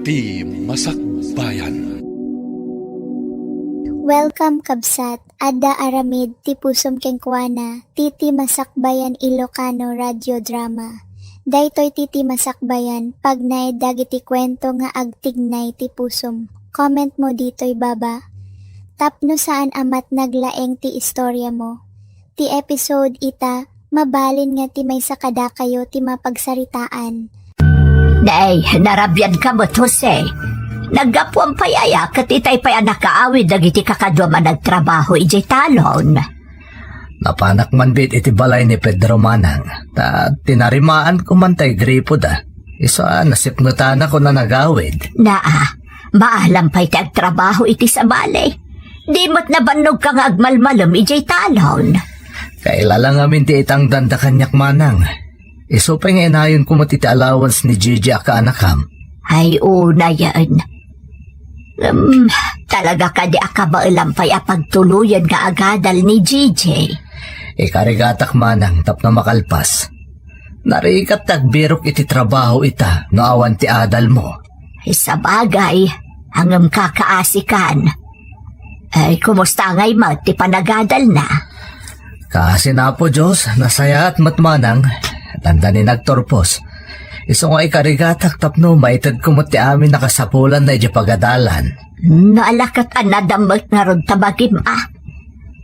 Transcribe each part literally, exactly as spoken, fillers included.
Ti Masakbayan. Welcome, kabsat. Adda aramid ti pusom kenkuana, ti Ti Masakbayan Ilocano Radio Drama. Daytoy ti Ti Masakbayan, pagnaed dagiti kuento nga agtignay ti pusom. Comment mo ditoy baba. Tapno saan a met naglaeng ti istorya mo. Ti episode ita, mabalin nga ti maysa kadakayo ti mapagsaritaan. Nay, narabian ka met, Jose. Naggapuam pay aya ket itay pay a nakaawid dagiti kakaduam a nagtrabaho idiay talon. Napanak man met iti balay ni Pedro Manang, ta tinarimaanko man tay gripoda. Isu a nasipngetanakon a nagawid. Naa, maalam pay ti agtrabaho iti sabali. Di met nabannogka nga agmalmalem idiay talon. Kaila la ngamin ti itangdanda kaniak, Manang. Isu pay nga inayonko met iti allowance ni Gigi a kaanakam. Ay, unayen. Um, talaga kadi a kabaelam pay a pagtuloyen nga agadal ni Gigi? Ikarigatak, Manang, tapno makalpas. Narigat ti agbirok iti trabaho ita no awan ti adalmo. Sabagay, ngem kakaasikan. Ay, kumusta ngay met ti panagadalna? Kaasi na, Apo Dios, nasayaat met, Manang. Dandani nagturpos. Isu nga ikarigatak tapno maitedko met ti amin a kasapulanna idiay pagadalan. No, ala ket a nadammet ngarud ta bagim a.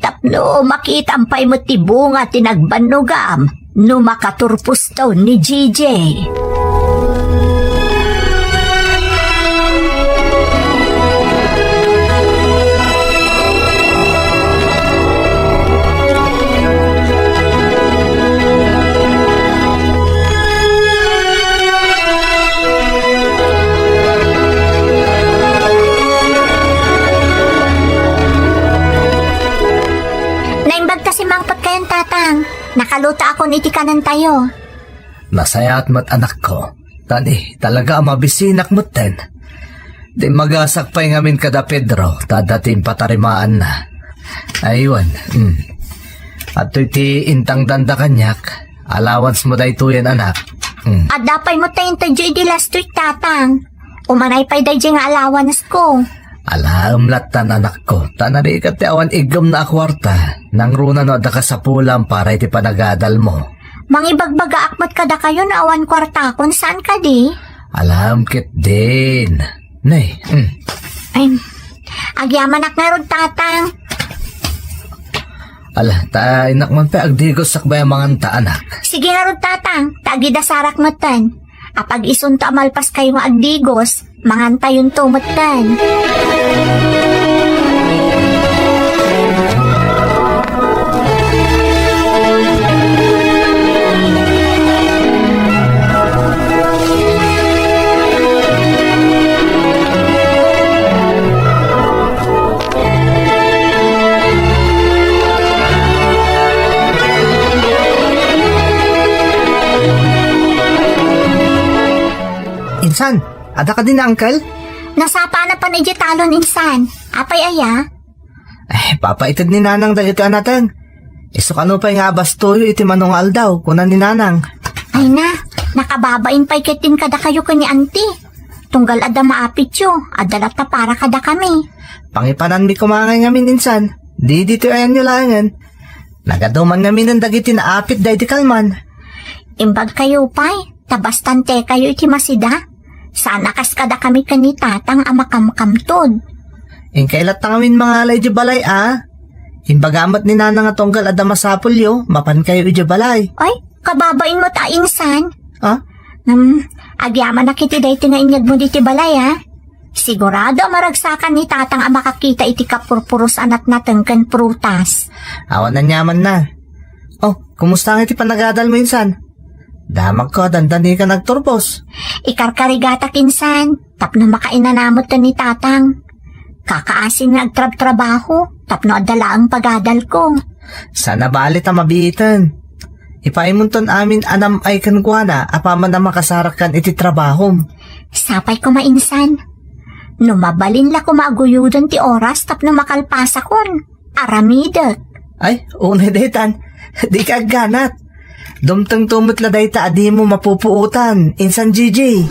Tapno makitam pay met ti bunga ti nagbannogam no makaturposto ni Gigi. Naimbag ta simmangpet kayon, Tatang. Nakaluto akon iti kanentayo. Nasayaat met, anakko. Tani, talaga a mabisinak metten. Di magasak pay ngamin kada Pedro, ta adda ti impatarimaanna. Aywan, mm. Adtoy ti intangdanda kaniak. Allowance mo daytoyen, anak. Mm. Adda pay met ta intedyo idi last week, Tatang. Umanay pay daydiay nga allowance ko. Alaem lattan, anakko, ta narigat ti awan iggemna a kuarta, nangruna no adda kasapulam para iti panagadalmo. Mangibagbagaak met kadakayo no awan kuartakon, saan kadi? Alaem ketdin. Nay, mm. Ay, agyamanak ngarud, Tatang. Ala, ta innak man pay agdigos sakbay a manganta, anak. Sige ngarud, Tatang, ta agidasarak metten. Apag-isunto a malpaskayo nga agdigos, mangantayonto metten. Insan, adda kadi ni Uncle? Nasapana pan idiay talon, insan. Apay aya? Eh, papaited ni Nanang dagiti anateng. Isu kano pay nga abastoyo iti mano nga aldaw, kuna ni Nanang. Ay na, nakababain pay ketdin kadakayo ken ni Auntie. Tunggal adda maapityo, adda latta para kadakami. Pangipananmi koma ngay ngamin insan. Di ditoy ayanyo laengen. Nagaduman ngaminen dagiti naapit daydi kalman. Imbag kayo pay, ta bastante kayo iti masida. Saan a kas kadakami ken ni Tatang a makamkamtod. Inkay latta ngamin mangala iti balay a. Imbaga met ni Nana nga tunggal adda masapulyo, mapan kayo iti balay. Ay, kababain met a insan. Ha? Hmm, agyamanak iti daytoy nga inyegmo diti balay, a. Sigurado a maragsakan ni Tatang a makakita iti kapurpuros a natnateng ken prutas. Awan aniamanna. Oh, kumusta nga iti panagadalmo insan? Damagko a dandani ka nagturpos. Ikarkarigatak insan, tapno makainanamot ni Tatang. Kakaasin nga agtrabtrabaho, tapno adda laeng pagadalko. Saan a bale ta mabiiten. Ipaimonton amin a nam-ay kenkuana apaman a makasarakkan iti trabahom. Sapay koma insan. No mabalin la koma a guyoden ti oras tapno makalpasakon, aramidek. Ay, unay daytan. Di ka agganat. Dumtengto met la dayta a dimo mapupuotan, insan Gigi.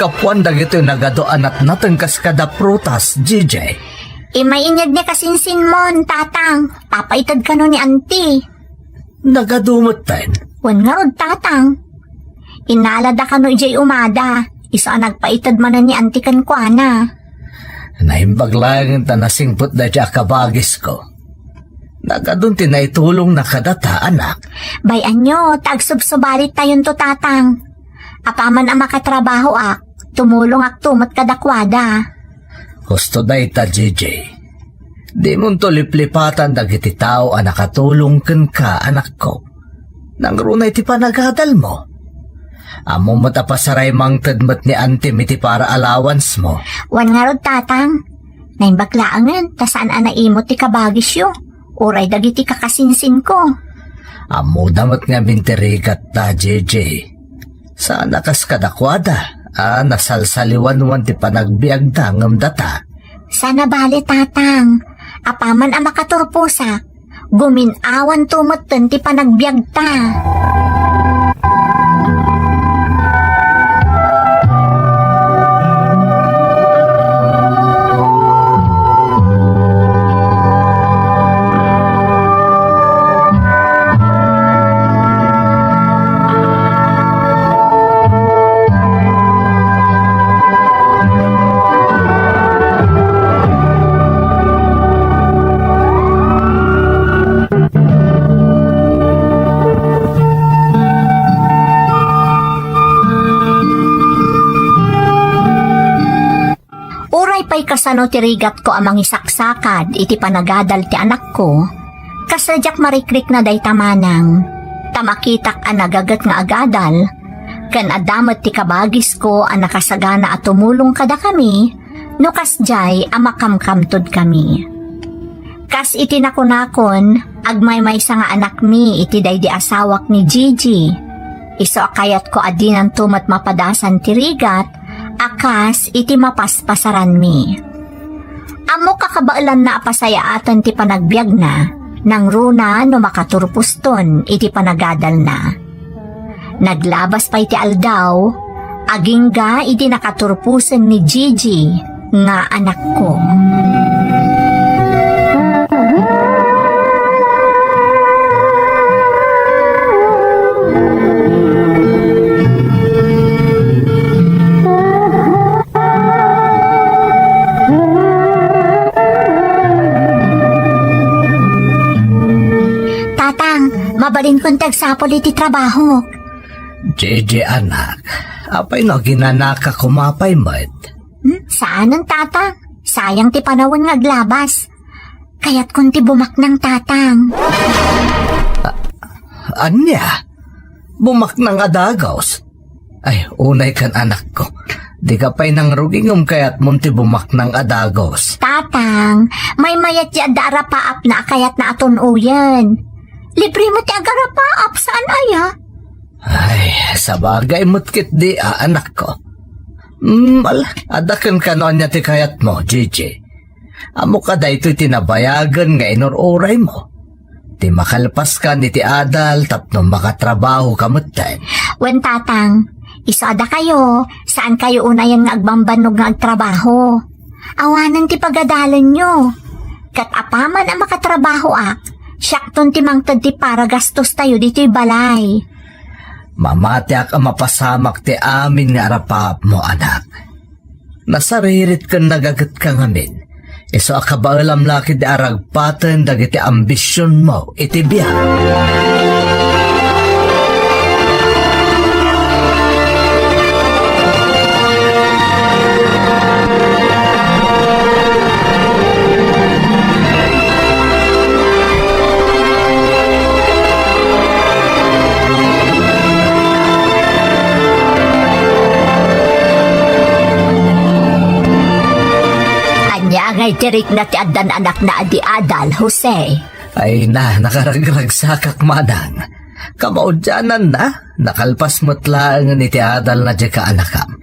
Kapuan dagitoy nagadu a natnateng kas kada prutas, J J. Imay inyeg ni kasinsinmon, Tatang. Papaited kano ni Auntie. Nagadu metten. Wen ngarud, Tatang. Inalada kano idiay umada. Isu a nagpaited manen ni Auntie kenkuana. Naimbag laeng ta nasingpet daydiay a kabagisko. Nagadun ti naitulongna kadata, anak. Bay-anyo, ta agsubsubalit tayonto, Tatang. Apaman a makatrabahoak, tumulongakto met kadakuada. Husto dayta, J J. Dimonto liplipatan dagiti tao a nakatulong kenka, anakko. Nangruna iti panagadalmo. Ammo met a pasaray mangted met ni Auntie iti para allowance mo. Wen ngarud, Tatang. Naimbag laengen ta saan a naimut ti kabagisyo, uray dagiti kakasinsinko. Ammoda met ngamin ti rigatta, J J. Saan a kas kadakuada a nasalsaliwanwan ti panagbiagda ngem data. Saan a bale, Tatang. Apaman a makaturposak, gumin-awanto metten ti panagbiagta. Uray pay kasano ti rigatko a mangisaksakad iti panagadal ti anakko, kasla diak marikrikna dayta manang, ta makitak a nagaget nga agadal, ken adda met ti kabagisko a nakasagana a tumulong kadakami no kasdiay a makamkamtodkami. Kas iti nakunakon, agmaymaysa nga anakmi iti daydi asawak ni Gigi. Isu a kayatko a dinanto met mapadasan ti rigat a kas iti mapaspasaranmi. Ammok a kabaelanna a pasayaaten ti panagbiagna, nangruna no makaturposton iti panagadalna. Naglabas pay ti aldaw, agingga idi nakaturposen ni Gigi nga anakko. Tatang, mabalinkon ti agsapul iti trabaho. Gigi, anak, apay no aginanaka koma pay met? Hmm, saanen, Tatang. Sayang ti panawen nga aglabas. Kayatkon ti bumaknang, Tatang. Ania? Bumaknang a dagus? Ay, unay kan, anakko. Dika pay nangrugi ngem kayatmon ti bumaknang a dagus. Tatang, maymayat ti adda arapaapna a kayatna a tun-oyen. Libre met ti agarapaap, saan aya? Ay, sabagay met ketdi a, anakko. Mm, ala, adda kenka no ania ti kayatmo, Gigi. Ammok a daytoy ti nabayagen nga inur-uraymo. Ti makalpaskan iti adal tapno makatrabahoka metten. Wen, Tatang, isu a dakayo, saankayo unayen nga agbambannog nga agtrabaho. Awanen ti pagadalenyo. Ket apaman a makatrabahoak, siakton ti mangted ti para gastostayo ditoy balay. Mamatiak a mapasamak ti amin nga arapaapmo, anak. Nasaririt ken nagagetka ngamin. Isu a kabaelam la ketdi a ragpaten dagiti ambisionmo iti biag. Ania ngay ti rikna ti addan anakna a di adal, Jose? Ay na, nakaragragsakak, manang. Kamaudiananna, nakalpas met laengen iti adalna diay kaanakam.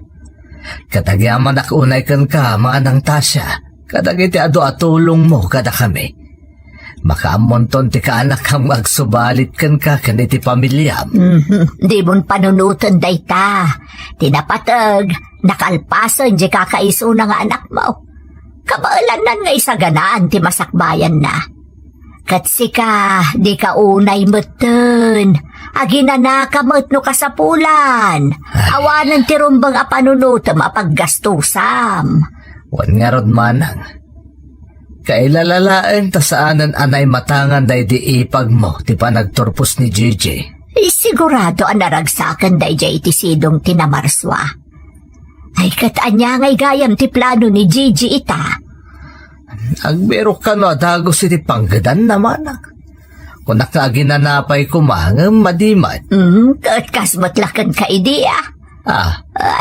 Ket agyamanak unay kenka, Manang Tasha, kadagiti adu a tulongmo kadakami. Makaammonton ti kaanakam nga agsubalit kenka ken iti pamiliam. Mhm. Dimon panunoten dayta. Ti napateg, nakalpasen diay kakaisuna nga anakmo. Kabaelannan nga isaganaan ti masakbayanna. Ket sika, dika unay metten. Aginanaka met no kasapulan. Ay. Awanen ti rumbeng a panunotem a paggastusam. Wen ngarud, manang. Kailala laeng ta saanen a naimatangan daydi ipagmo ti panagturpos ni Gigi. Ay, sigurado a naragsakan daydiay iti sidong ti namarsua. Ay, ket ania ngay gayam ti plano ni Gigi ita? Agbirok kano a dagus iti panggedanna, manang. Kunak nga aginana pay koma, ngem madi met. Mm, ket kas met la kenka idi, a. Ah.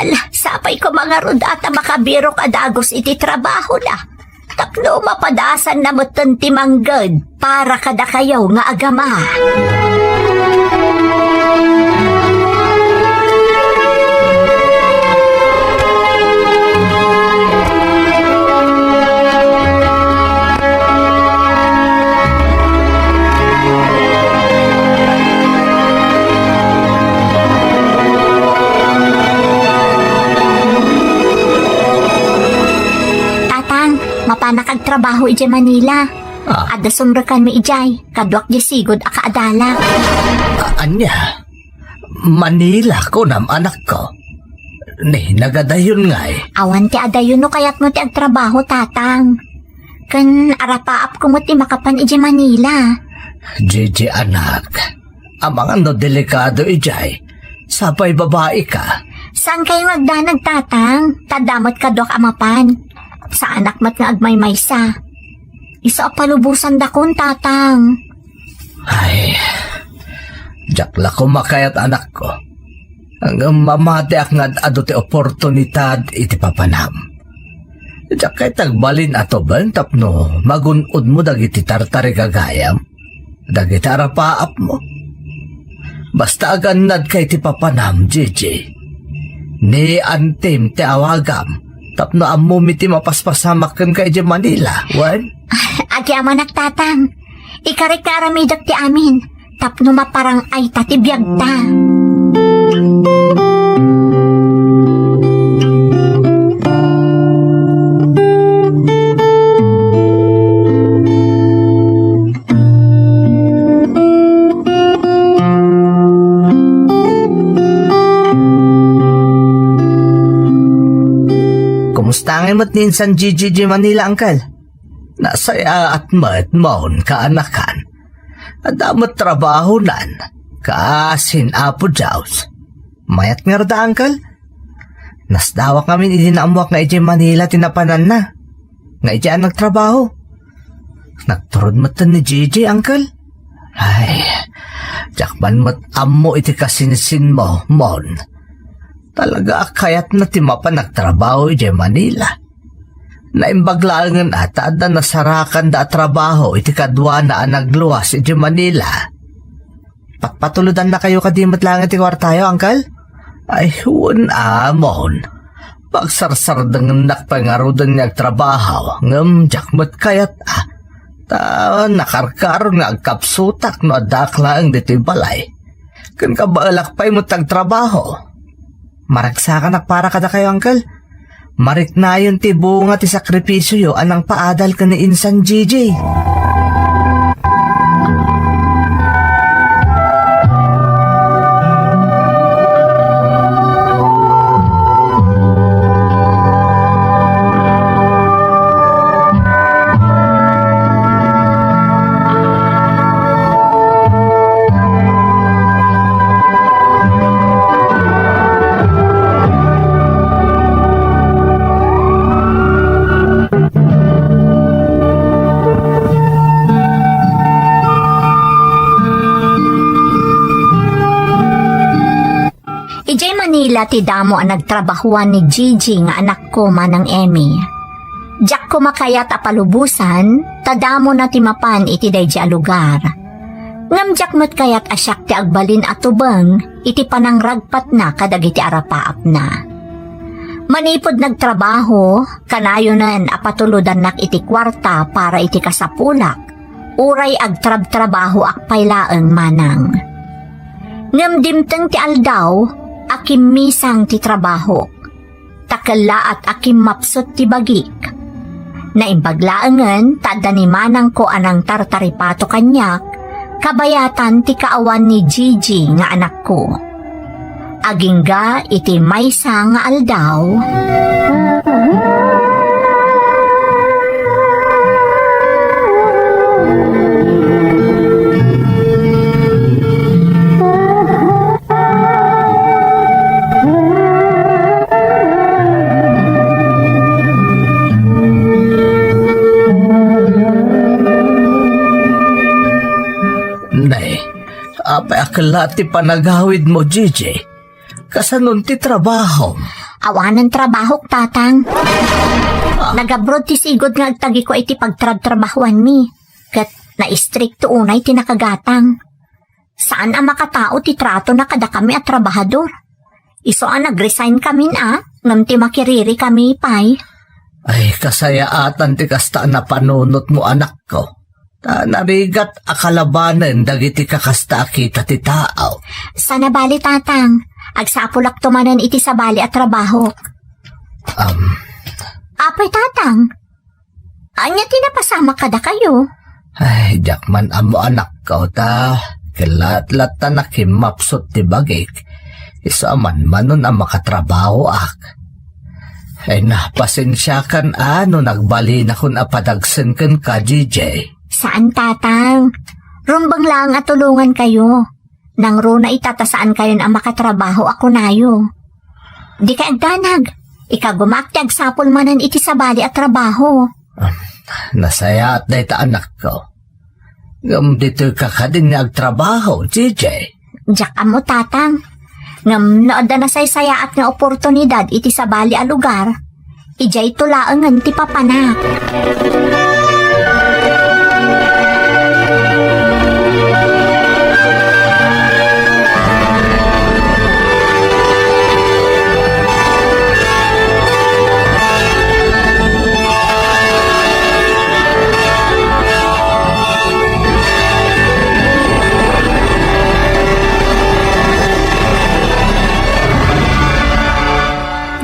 Ala, sapay koma ngarud a ta makabirok a dagus iti trabahona. Tapno mapadasanna metten ti mangged para kadakayo nga agama. Tatang, mapanak agtrabaho idiay Manila. Ah. Adda sumrekanmi idiay, kaduak diay sigud a kaadalak. A-, ania? Manila, kunam, anakko? Ni, nagadayon ngay? Awan ti adayon no kayatmo ti agtrabaho, Tatang. Ken arapaapko met ti makapan idiay Manila. Gigi, anak, amangan no delikado idiay. Sapay babaika. Saan kayo nga agdanag, Tatang? Ta adda met kaduak a mapan. Saanak met nga agmaymaysa. Isu a palubosandakon, Tatang. Ay, diak la koma kayat, anakko. Ngem mamatiak nga ad-adu ti oportunidad iti papanam. Diak kayat agbalin a tuben tapno magun-odmo dagiti tartarigagayam, dagiti arapaapmo. Basta agannadka iti papanam, Gigi. Ni Antim ti awagam, tapno ammomi ti mapaspasamak kenka idiay Manila, wen? Agyamanak, Tatang. Ikarek nga aramidek ti amin, tapno maparang-ayta ti biagta. Kumusta ngay met ni insan Gigi idiay Manila, Uncle? Nasayaat met, Mon, kaanakan. Adda met trabahonan, kasin Apo Dios. Mayat ngarud, Uncle? Nasdawak ngamin idi naammoak nga idiay Manila ti napananna. Nga idiay a nagtrabaho. Nagturod metten ni Gigi, Uncle. Ay, diak man met ammo iti kasinsinmo, Mon. Talaga a kayatna ti mapan agtrabaho idiay Manila. Naimbag laengen a ta adda nasarakanda a trabaho iti kaduana a nagluas idiay Manila. Patpatulodannakayo kadi met laeng iti kuartayo, Uncle? Ay, wen a, Mon. Pagsarsarudengennak pay ngaruden nga agtrabaho, ngem diak met kayat a. Ta nakarkaron nga agkapsutak no addaak laeng ditoy balay. Ken kabaelak pay met agtrabaho. Maragsakanak para kadakayo, Uncle. Mariknayon ti bunga ti sakripisioyo a nangpaadal ken ni Insan Gigi. Idiay Manila ti damo a nagtrabahoan ni Gigi nga anakko, Manang Emmy. Diak koma kayat a palubosan, ta damona ti mapan iti daydi a lugar. Ngem diak met kayat a siak ti agbalin a tubeng iti panangragpatna kadagiti arapaapna. Manipud nagtrabaho, kanayonen a patulodannak iti kuarta para iti kasapulak. uray agtrabtrabahoak pay laeng, manang. Ngem dimteng ti aldaw a kimmisang ti trabahok, ta kellaat a kimmapsut ti bagik. Naimbag laengen ta adda ni manangko a nangtartaripato kaniak, kabayatan ti kaawan ni Gigi nga anakko. Agingga iti maysa nga aldaw. Nay, apay a kellaat ti panagawidmo, Gigi? Kasanon ti trabahom? Awanen trabahok, Tatang. Ah. Nagabroad ti sigud nga agtagiko iti pagtrabtrabahoanmi. Ket naistrikto unay ti nakagatang. Saan a makatao ti tratona kadakami a trabahador. Isu a nag-resign kamin a, ngem ti makiririkami pay. Ay, kasayaatan ti kasta a napanunotmo, anakko. Ta narigat a kalabanen dagiti kakasta a kita ti tao. Sana bali, Tatang. Agsapulakto manen iti sabali a trabahok. Um. Apay, Tatang? Ania ti napasamak kadakayo? Ay, diak man ammo, anakko, ta kellaat latta a kimmapsut ti bagik. Isu a manmanon a makatrabahoak. Ay, na, pasensiakan a no nagbalinakon a padagsen kenka, Gigi. Saan, Tatang. Rumbeng laeng a tulongankayo. Nangruna ita ta saankayon a makatrabaho a kunayo. Dikay agdanag. Ikagumaak ti agsapul manen iti sabali a trabaho. Ah, nasayaat dayta, anakko. Ngem ditoyka kadin nga agtrabaho, Gigi? Diak ammo, Tatang. Ngem no adda nasaysayaat nga oportunidad iti sabali a lugar, idiayto laengen ti papanak.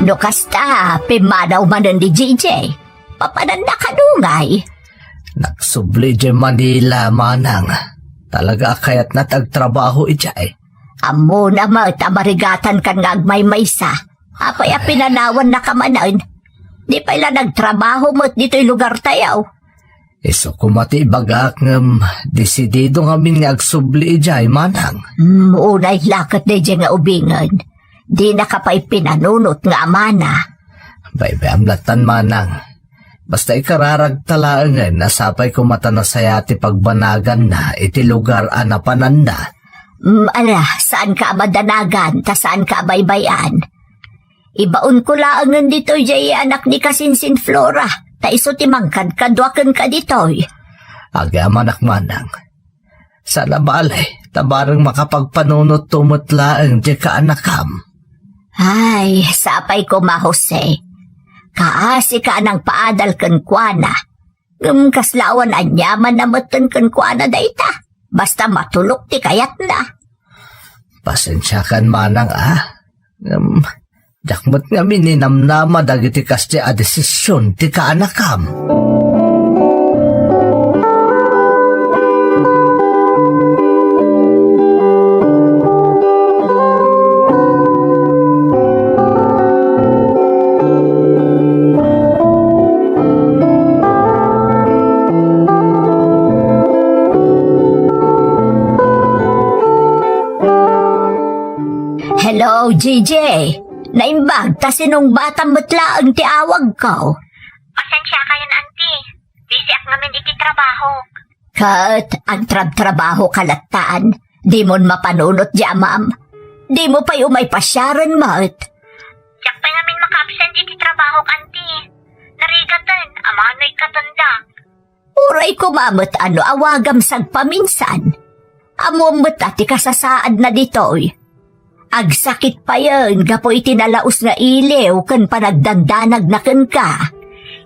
No kasta, pimmanaw manen ni Gigi. Papananna kano ngay? Nagsubli idiay Manila, manang. Talaga a kayatna ti agtrabaho idiay. Ammona met a marigatankan nga agmaymaysa. Apay a pinanawannaka manen? Di pay la nagtrabaho met ditoy lugartayo. Isu koma ti ibagak ngem desidido ngamin nga agsubli idiay, manang. Hmm, unay la ket daydiay nga ubingen. Dinaka pay pinanunot nga amana. Baybay-am lattan, manang. Basta ikararagta laengen a sapay koma ta nasayaat ti pagbanaganna iti lugar a napananna. Mm, ala, saanka a madanagan, ta saanka a baybay-an. Ibaonko laengen ditoy diay anak ni kasinsin Flora, ta isu ti mangkadkadua kenka ditoy. Agyamanak, manang. Saan a bale, ta bareng makapagpanunotto met laeng diay kaanakam. Ay, sapay koma, Jose. Kaasika a nangpaadal kenkuana. Ngem kasla awan aniaman a metten kenkuana dayta. Basta matulok ti kayatna. Pasensiakan, manang, a. Ngem, diak met ngamin ninamnama dagiti kasdiay a desisyon ti kaanakam. Hello, Gigi. Naimbag ta sinungbatam met laeng ti awagko. Pasensiakayon, Auntie. Busyak ngamin iti trabaho. Ket agtrabtrabahoka lattan, dimon mapanunot diay amam. Dimo pay umay pasiaren met. Diak pay ngamin maka-absent iti trabahok, Auntie. Narigaten, amanoy katendak. Uray koma met a no awagam sagpaminsan. Ammom met a ti kasasaadna ditoy. Agsakit payen gapu iti nalaus nga iliw ken panagdandanagna kenka.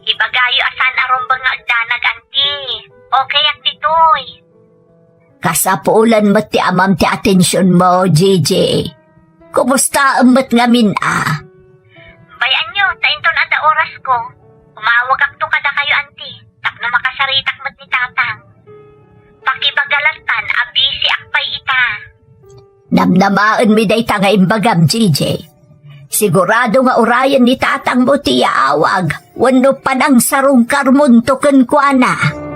Ibagayo a saan a rumbeng nga agdanag, Auntie. Okayak ditoy. Sapulan met ti amam ti atensionmo, Gigi. Kumustaem met ngamin a? Bay-anyo, ta inton adda orasko, umawagakto kadakayo, anti, tapno makasaritak met ni tatang. Pakibaga lattan a bisiak pay ita. Namnamaenmi dayta nga imbagam, Gigi. Sigurado nga urayen ni tatangmo ti yaawag wenno panangsarungkarmonto kenkuana.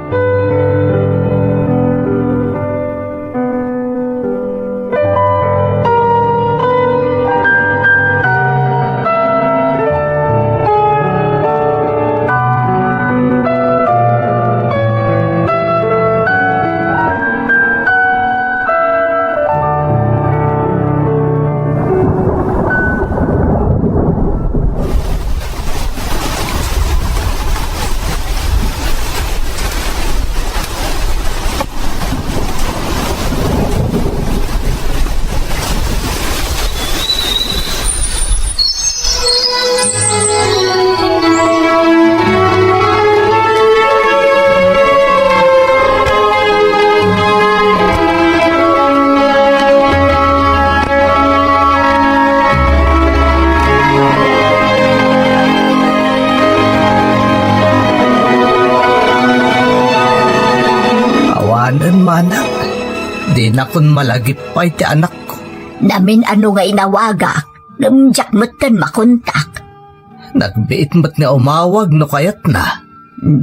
Awanen, manang, dinakon malagip pay ti anakko. Namin-ano nga inawagak, ngem diak metten makontak. Nagbiit met nga umawag no kayatna.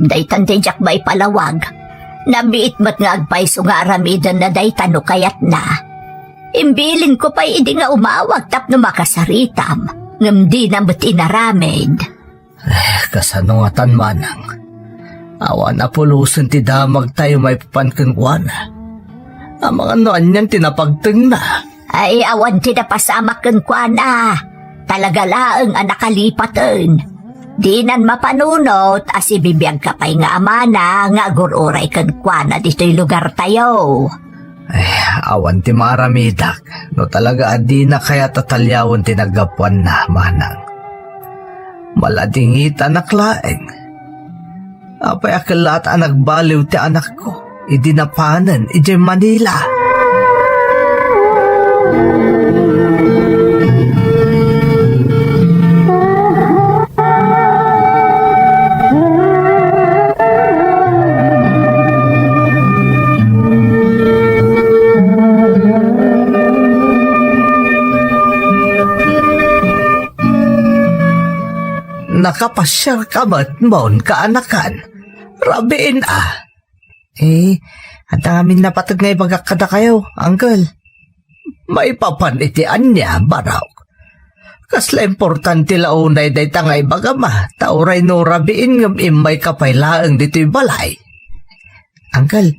Daytan ti diak maipalawag. Nabiit met nga agpayso nga aramidenna dayta no kayatna. Imbilinko pay idi nga umawag tapno makasaritam, ngem dina met inaramid. Eh, kasano ngatan, manang? Awan a pulosen ti damagtayo maipapan kenkuana. Amangan no anian ti napagtengna. Ay, awan ti napasamak kenkuana. Talaga laeng a nakalipaten. Dinan mapanunot a sibibiagka pay nga amana nga agur-uray kenkuana ditoy lugartayo. Ay, awan ti maaramidak no talaga a dina kayat a taliawen ti naggapuanna, manang. Maladingitanak laeng. Apay a kellaat a nagbaliw ti anakko idi napanen idiay Manila? Nakapasiarka met, Mon, kaanakan? Rabiin a. Eh, adda ngamin napateg nga ibagak kadakayo, uncle. Maipapan iti ania, Barok? Kasla importante la unay dayta nga ibagam a, ta uray no rabiin ngem immayka pay laeng ditoy balay. Uncle,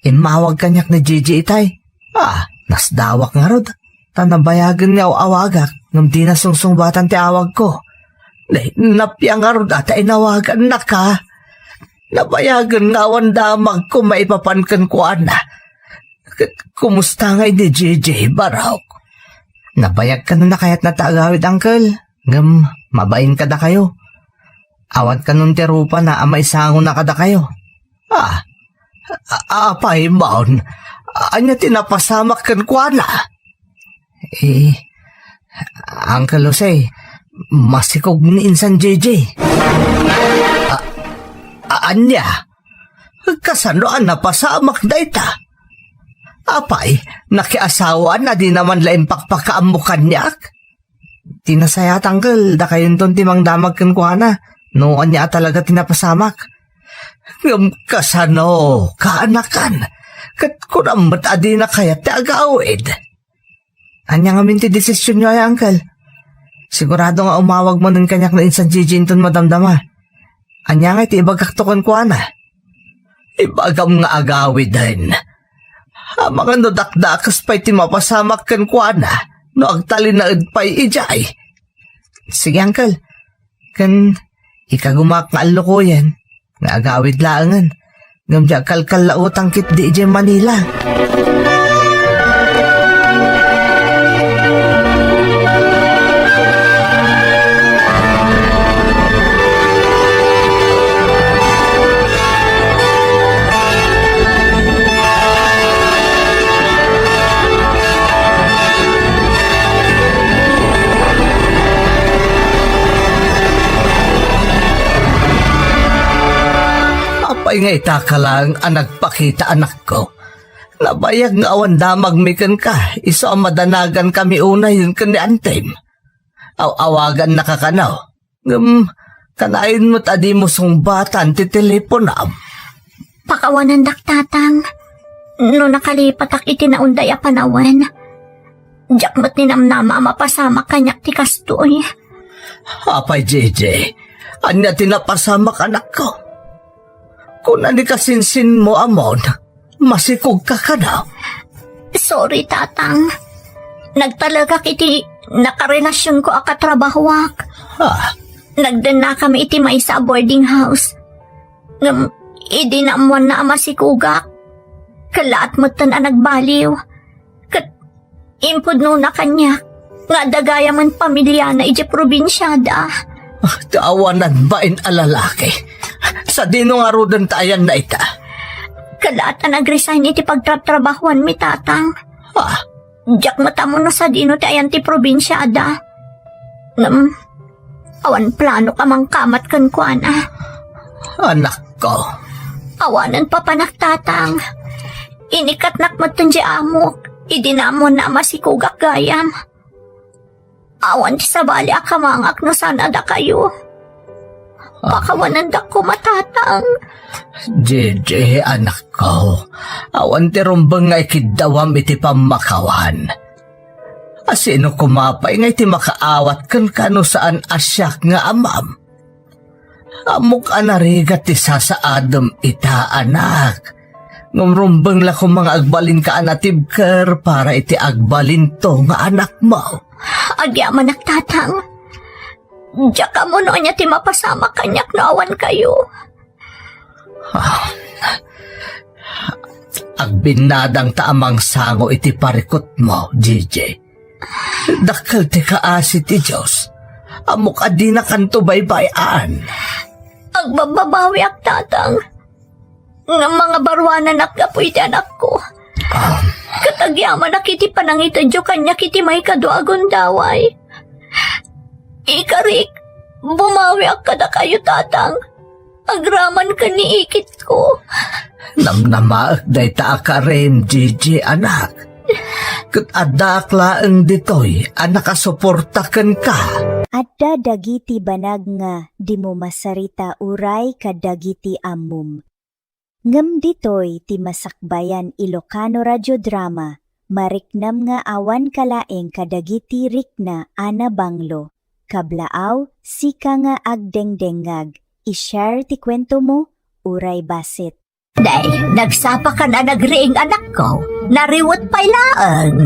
immawag kaniak ni Gigi itay. Ah, nasdawak ngarud. Ta nabayagen nga aw-awagak ngem dina sungsungbatan ti awagko. Nay, napia ngarud a ta inawagannaka. Nabayagen nga awan damagko maipapan kenkuana. Ket kumusta ngay ni Gigi, Barok? Nabayag kano a kayatna ta agawid, uncle. Ngem mabain kadakayo. Awan kanon ti rupana a maisangona kadakayo. Ah, a-, apay, Mon? Ania ti napasamak kenkuana? Eh, Uncle Jose, masikog ni insan Gigi. A-, a-, ania? Kasano a napasamak dayta? Apay, nakiasawaan a dina man la impakpakaammo kaniak? Ti nasayaat, uncle, dakayonton ti mangdamag kenkuana no ania a talaga ti napasamak. Ngem kasano, kaanakan? Ket kunam met a dina kayat ti agawid. Ania ngamin ti desisionyo aya, uncle? Sigurado nga umawag manen kaniak ni insan Gigi inton madamdama. Ania ngay ti ibagakto kenkuana? Ibagam nga agawiden. Amangan no dakdakes pay ti mapasamak kenkuana no agtalinaed pay idiay. Sige, uncle. Ken ikagumak nga allukoyen nga agawid laengen. Ngem di agkalkallautang ketdi idiay Manila. Nga ita ka laeng a nagpakita, anakko. Nabayag nga awan damagmi kenka, isu a madanagankami unayen ken ni antim. Aw-awagannaka kano. Ngem, kanayon met a dimo sungbatan ti teleponam. Pakawanendak, Tatang. No nakalipatak iti naunday a panawen, diak met ninamnama a mapasamak kaniak ti kastoy. Apay, Gigi, ania ti napasamak, anakko? Kuna ni kasinsinmo, Amon, masikogka kano? Sorry, Tatang. Nagtalekak iti nakarelasionko a katrabahoak. Ah. Nagdennakami iti maysa a boarding house. Ngem, idi naammoanna a masikogak, kellaat metten a nagbaliw. Ket impudnona kaniak nga adda gayamen pamiliana idiay probinsiada. Ah, ti awanan bain a lalaki. Sadino ngaruden ti ayanna ita? Kellaat a nag-resign iti pagtratrabahoanmi, Tatang. Ah. Diak met ammo no sadino ti ayan ti probinsiada. Ngem, awan planok a mangkamat kenkuana. Anakko. Awanen papanak, Tatang. Inikatnak metten diay amok idi naammoanna a masikogak gayam. Awan ti sabali a kamangak no saan a dakayo. Ah. Pakawanendak koma, Tatang. Gigi, anakko, awan ti rumbeng nga ikiddawam iti pammakawan. Asino koma pay nga iti makaawat kenka no saan a siak nga amam? Ammok a narigat ti sasaadem ita, anak. Ngem rumbeng la koma nga agbalinka a natibker para iti agbalinto nga anakmo. Agyamanak, Tatang. Diak ammo no ania ti mapasamak kaniak no awan kayo. Ah, agbinnadangta a mangsango iti parikutmo, Gigi. Dakkel ti kaasi ti Dios. Ammok a dinakanto baybay-an. Agbabbabawiak, Tatang. Ngem mangabaruananak gapu iti anakko. Ah. Ket agyamanak iti panangitedyo kaniak iti maikadua a gundaway. Ikarik, bumawiak kadakayo, Tatang. Agraman ken ni ikitko. Namnamaek dayta a karim, Gigi, anak. Ket addaak laeng ditoy a nakasuporta kenka. Adda dagiti banag nga dimo masarita uray kadagiti ammom. Ngem ditoy ti masakbayan Ilocano Radio Drama, mariknam nga awan kalaeng kadagiti rikna a nabanglo. Kablaaw, sika nga agdengdengngag, i-share ti kuentomo, uray bassit. Day, nagsapakan a nagriing, anakko. Nariwet pay laeng.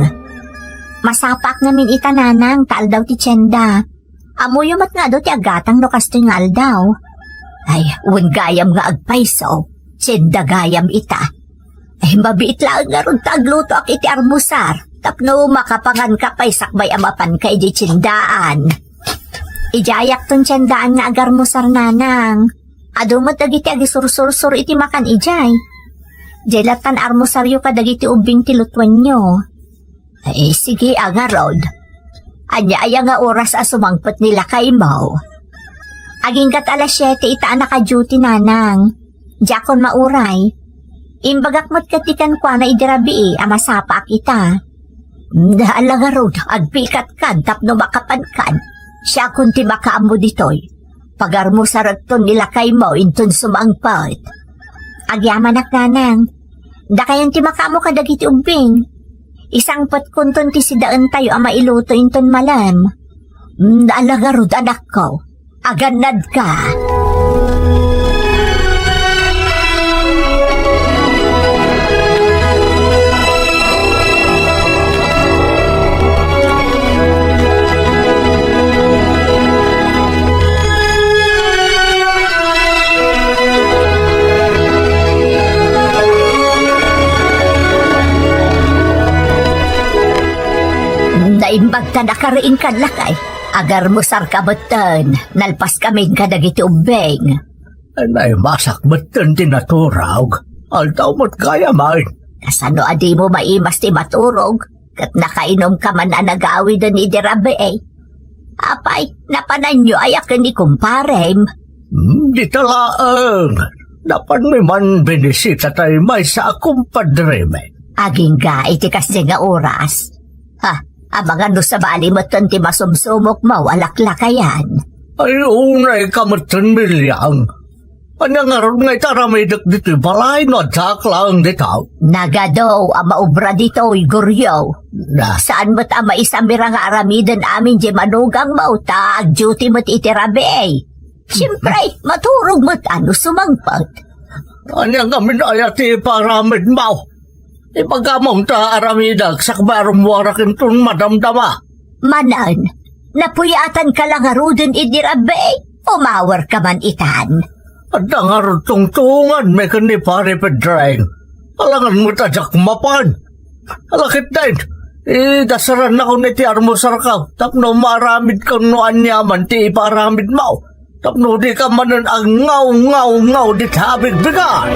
Masapaak ngamin ita, nanang, ta aldaw ti tienda. Ammoyo met nga adu ti agatang no kastoy nga aldaw. Ay, wen gayam nga agpayso, tienda gayam ita. Ay, mabiit laeng ngarud ta aglutoak iti armusar tapno makapanganka pay sakbay a mapanka idiay tiendaan. Idiayakton tiendaan nga agarmusar, nanang. Adu met dagiti agisursursur iti makan idiay. Diay lattan armusaryo kadagiti ubbing ti lutuenyo. Ay, sige a ngarud. Ania aya nga oras a sumangpet ni lakaymo? Agingga't alas siete ita a naka-duty, nanang. Diakon mauray. Imbagak met ketdi kenkuana idi rabii a masapaak ita. Ala ngarud, agpikatkan tapno makapankan. Siakon ti makaammo ditoy. Pagarmusarekton ni lakaymo inton sumangpet. Agyamanak, nanang. Dakayon ti makaammo kadagiti ubbing. Isangpetkonton ti sidaentayo a mailuto inton malem. Mm, ala ngarud, anakko. Agannadka. Naimbag ta nakariingkan lakay. Agarmusarka metten, nalpaskamin kadagiti ubbing. Naimasak metten ti naturog. Aldaw met gayam. Kasano a dimo maimas ti maturog? Ket nakainumka man a nagawiden idi rabii. Apay, napananyo aya ken ni kumparem? Hmm, dita laeng. Napanmi man binisita tay maysa a kumpadremi. Agingga iti kasdi nga oras. Ha, amangan no sabali metten ti masumsumokmo a laklakayan. Ay, unay ka metten, Milyang. Ania ngarud nga iti aramidek ditoy balay no addaak laeng dita? Nagadu a maubra ditoy, Goryo. Na. Saan met a maisamira nga aramiden amin diay manugangmo ta ag-duty met iti rabii. Siempre, maturog met a no sumangpet. Ania ngamin aya ti iparamidmo? Ibagamon ta aramidek sakbay a rummuarak inton madamdama. Manen, napuyatanka la ngaruden idi rabii? Umawarka man itan. Adda ngarud tungtonganmi ken ni Pare Pedreng. Alangan met a diak mapan. Ala ketdin, idasarannakon iti armusarko tapno maaramidkon no aniaman ti iparamidmo. Tapno dika manen agngawngawngaw dita abigbigan.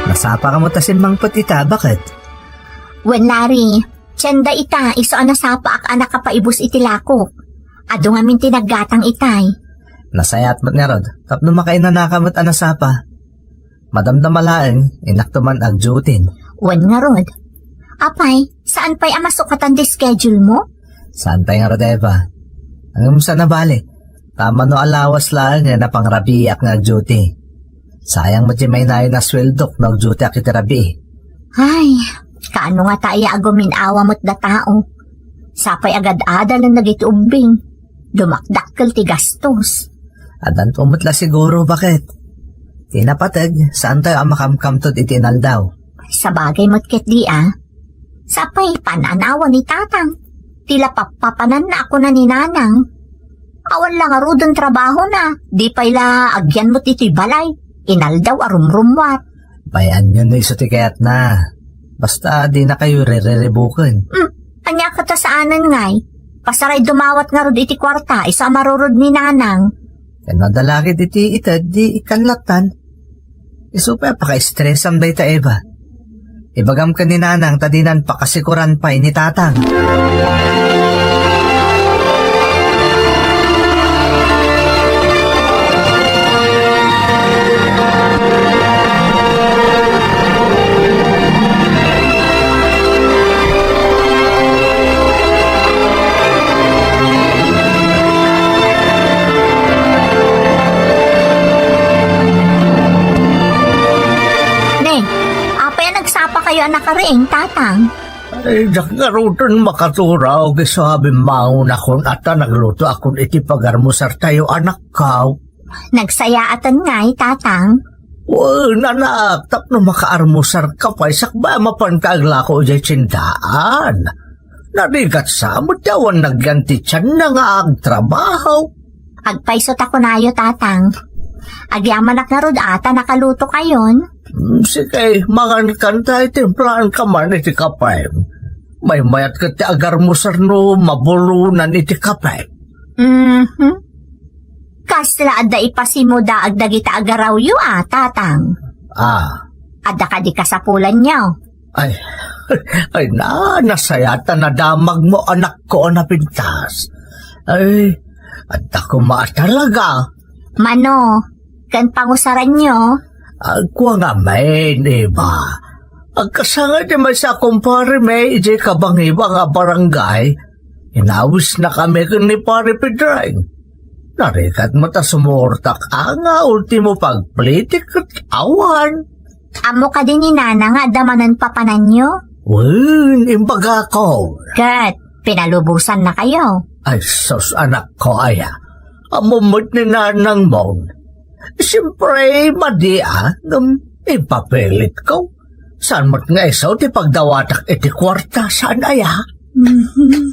Nasapaka met a simmangpet ita, baket? Wen, Larry, tienda ita, isu a nasapaak a nakapaibus iti lakok. Adu ngamin ti naggatang itay. Nasayaat met ngarud, tapno makainanaka met a nasapa. Madamdama laeng, innakto man ag-duty. Wen ngarud. Apay, saan pay a masukatan ti schedule mo? Saan pay ngarud, Eva? Ngem saan a bale. Ta mano a lawas laeng nga napangrabiiak nga ag-duty. Sayang met ti mainayon a sueldok no ag-duty ak iti rabii. Ay, kaano ngata aya a gumin-awa met da tao? Sapay agad-adalen dagiti ubbing. Dumakdakkel ti gastos. Addanto met la siguro, baket? Ti napateg, saantayo a makamkamtod iti inaldaw. Sabagay met ketdi a. Sapay, pan-anawa ni Tatang. Ti la pappapananna a kuna ni Nanang. Awan la ngaruden trabahona, di pay la agyan met iti balay. Inaldaw a rumrummuar. Bay-anyo no isu ti kayatna. Basta dinakayo ririribuken. Hmm, ania ket a saanen ngay? Pasaray dumawat ngarud iti kuarta, isu a marurod ni Nanang. Ken no adda la ket iti ited, di ikkan lattan. Isu pay a pakaestresam dayta, Eva. Ibagam ken ni Nanang ta dinan pakasikuran pay ni Tatang. Ne, apay a nagsapakayo a nakariing, Tatang? Ay, diak ngaruden makaturaw, isu a bimmangonakon a ta naglutoakon iti pagarmusartayo, anakko. Nagsayaaten ngay, Tatang? Wen, anak, tapno makaarmusarka pay sakbay a mapanka aglako idiay tiendaan. Narigat sa met ti awan nagyan ti tianna nga agtrabaho. Agpayso ta kunayo, Tatang. Agyamanak ngarud a ta nakalutokayon. Hmm, sige, mangankan ta, timplaanka man iti kape. Maymayat ket ti agarmusar no mabulonan iti kape. Mhm. Kasla adda ipasimudaag dagita agarawyo a, Tatang? Ah. Adda kadi kasapulanyo? Ay, ay na, nasayaat a nadamagmo, anakko a napintas. Ay, adda koma a talaga. Mano, ken pangusaranyo? Agkua ngamin, Eva. Agkasangay ti maysa a kumparemi idiay kabangibang a barangay. Inawisnakami ken ni Pare Pedreng. Narigat met a sumurtak a nga ultimo pagplitik ket awan. Ammo kadi ni Nana nga adda manen papananyo? Wen, imbagakon. Ket pinalubosannakayo? Ay sus, anakko aya. Ammo met ni Nanangmon. Siempre, madi a, ngem impapilitko. Saan met nga isu ti pagdawatak iti kuarta, saan aya? Mhm.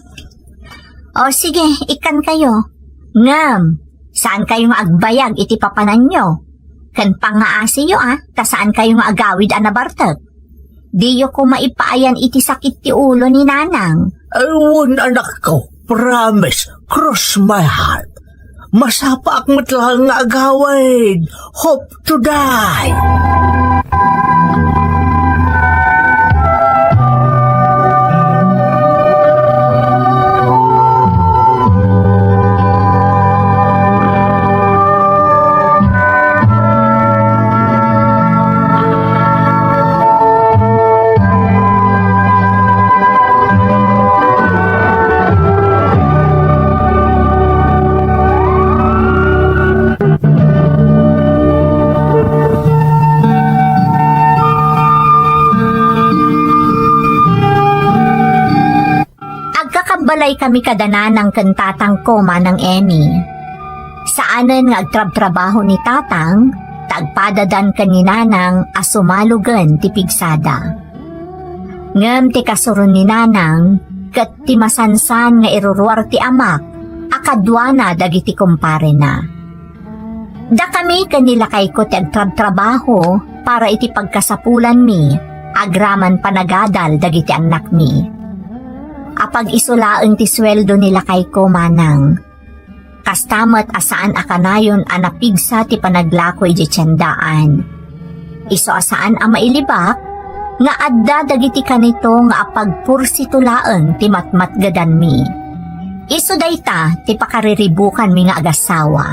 O sige, ikkankayo. Ngem, saankayo nga agbayag iti papananyo. Ken pangngaasiyo a, ta saankayo nga agawid a nabartek. Diyo koma ipaayan iti sakit ti ulo ni Nanang. Ay, wen, anakko. Promise. Cross my heart. Masapaak met laeng nga agawid. Hope to die. Agkakabbalay kami kada nanang ken tatangko, Manang Emmy. Saanen nga agtrabtrabaho ni tatang, ta agpadadan ken ni nanang a sumalogen ti pigsada. Ngem ti kasuron ni nanang ket ti masansan nga iruruar ti amak a kaduana dagiti kumparena. Dakami ken ni lakayko ti agtrabtrabaho para iti pagkasapulanmi agraman panagadal dagiti annakmi. Apag-iso laeng ti sueldo ni lakayko, Manang. Kasta met a saan a kanayon a napigsa ti panaglako idiay tiendaan. Isu a saan a mailibak nga adda dagiti kanito nga apagpursito laeng ti matmatgedanmi. Isu dayta ti pakariribukanmi nga agassawa.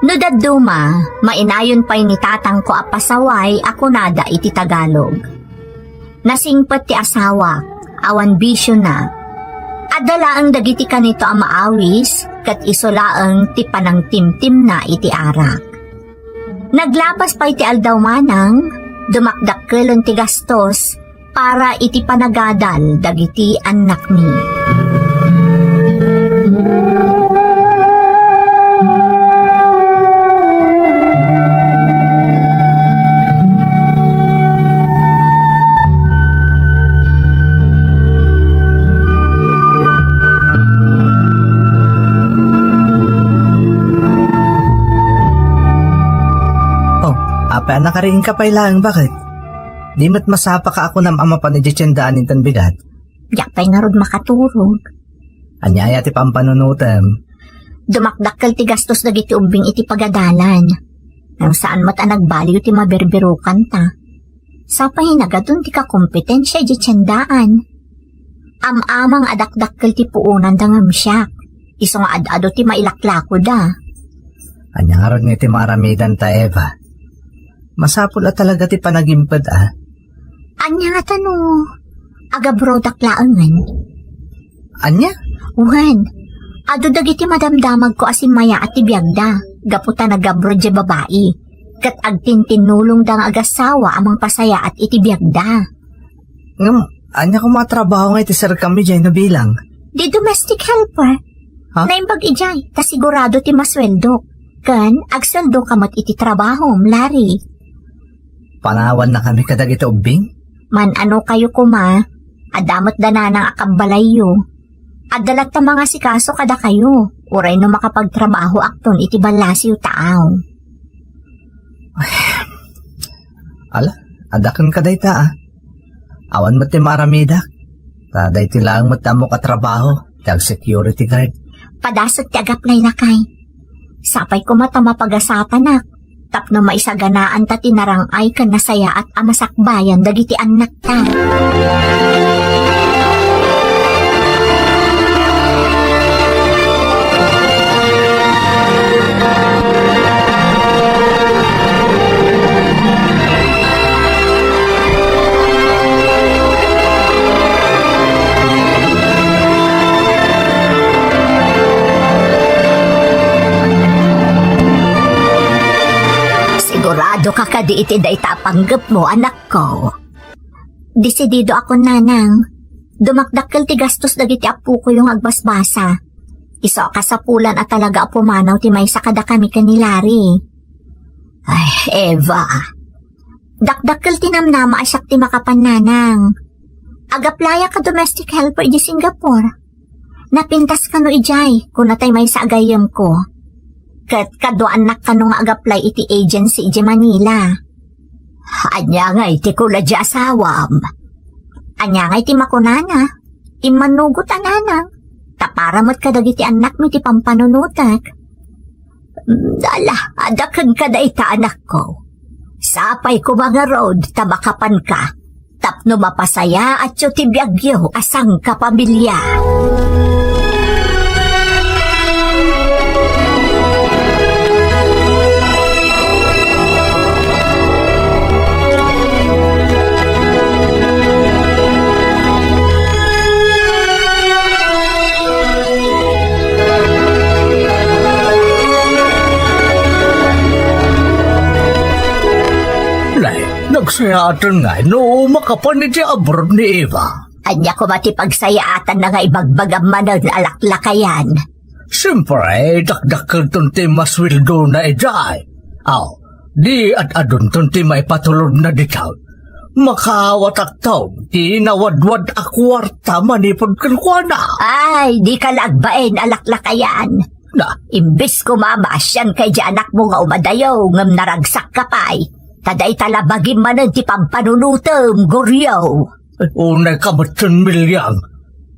No dadduma, mainayon pay ni tatangko a pasaway a kunada iti Tagalog. Nasingpet ti asawak, awan bisiona. Adda laeng dagiti kanito a maawis, ket isu laeng ti panangtimtimna iti arak. Naglapas pay ti aldaw, Manang, dumakdakkelen ti gastos para iti panagadal dagiti annakmi. Oh, apay a nakariingka pay laeng, baket? Di met masapaka a kunam a mapan idiay tiendaan inton bigat? Diak pay ngarud makaturog. Ania aya ti pampanunotem? Dumakdakkel ti gastos dagiti ubbing iti pagadalan. Ngem saan met a nagbaliw ti mabirbirokanta. Sapay nagadun ti kakompetensia idiay tiendaan. Am-amang a dakdakkel ti puonanda ngem siak. Isu nga ad-adu ti mailaklakoda. Ania ngarud nga iti maaramidanta, Eva? Masapul a talaga ti panagimped, a. Ania ngata no agabrodak laengen? Ania? Wen, adu dagiti madamdamagko a simmayaat ti biagda, gapu ta nagabro diay babai, ket agtintinnulongda nga agassawa a mangpasayaat iti biagda. Ngem, ania koma a trabaho nga iti serkam idiay no bilang? Di domestic helper. Ha? Naimbag idiay, ta sigurado ti masueldok. Ken, agsueldoka met iti trabahom, Larry. Panawannakami kadagiti ubbing? Man-anokayo koma, adda met da nanang a kabbalayyo. Adda latta mangasikaso kadakayo, uray no makapagtrabahoakton iti ballasiw taaw. Ala, adda kenka dayta, a. Awan met ti maaramidak. Ta daytoy laeng met ti ammok a trabaho, ti ag-security guard. Padasek ti agaplay, lakay. Sapay koma ta mapagasapanak tapno maisaganaanta ti narang-ay ken nasayaat a masakbayan dagiti annakta. Sigurado ka kadi iti dayta a panggepmo, anakko? Desididoakon, nanang. Dumakdakkel ti gastos dagiti appokoyo nga agbasbasa. Isu a kasapulan a talaga a pumanaw ti maysa kadakami ken ni Larry. Ay, Eva. Dakdakkel ti namnama a siak ti makapan, nanang. Agaplayak a domestic helper idiay Singapore. Napintas kano idiay, kuna tay maysa a gayyemko. Ket kaduaannak kano nga agaplay iti agency idiay Manila. Ania ngay ti kuna ti asawam? Ania ngay ti makunana? Immanugot a nanang. Ta para met kadagiti annakmi ti pampanunotek. Ala, adda kenka dayta, anakko. Sapay koma ngarud ta makapanka tapno mapasayaatyo ti biagyo a sangkapamilya. Nay, nagsayaaten ngay no makapan iti abroad ni Eva. Ania koma ti pagsayaatanna nga ibagbagam manen a laklakayan? Siempre, dakdakkelton ti masueldona idiay. Aw, di ad-adunton ti maipatulodna dita. Makaawatakton ti nawadwad a kuarta manipud kenkuana. Ay, dika la agbain a laklakayan. Na, imbes koma maasianka idiay anakmo nga umadayo ngem naragsakka pay, ta dayta la bagim manen ti pampanunotem, Goryo. Ay, unayka metten, Miliang.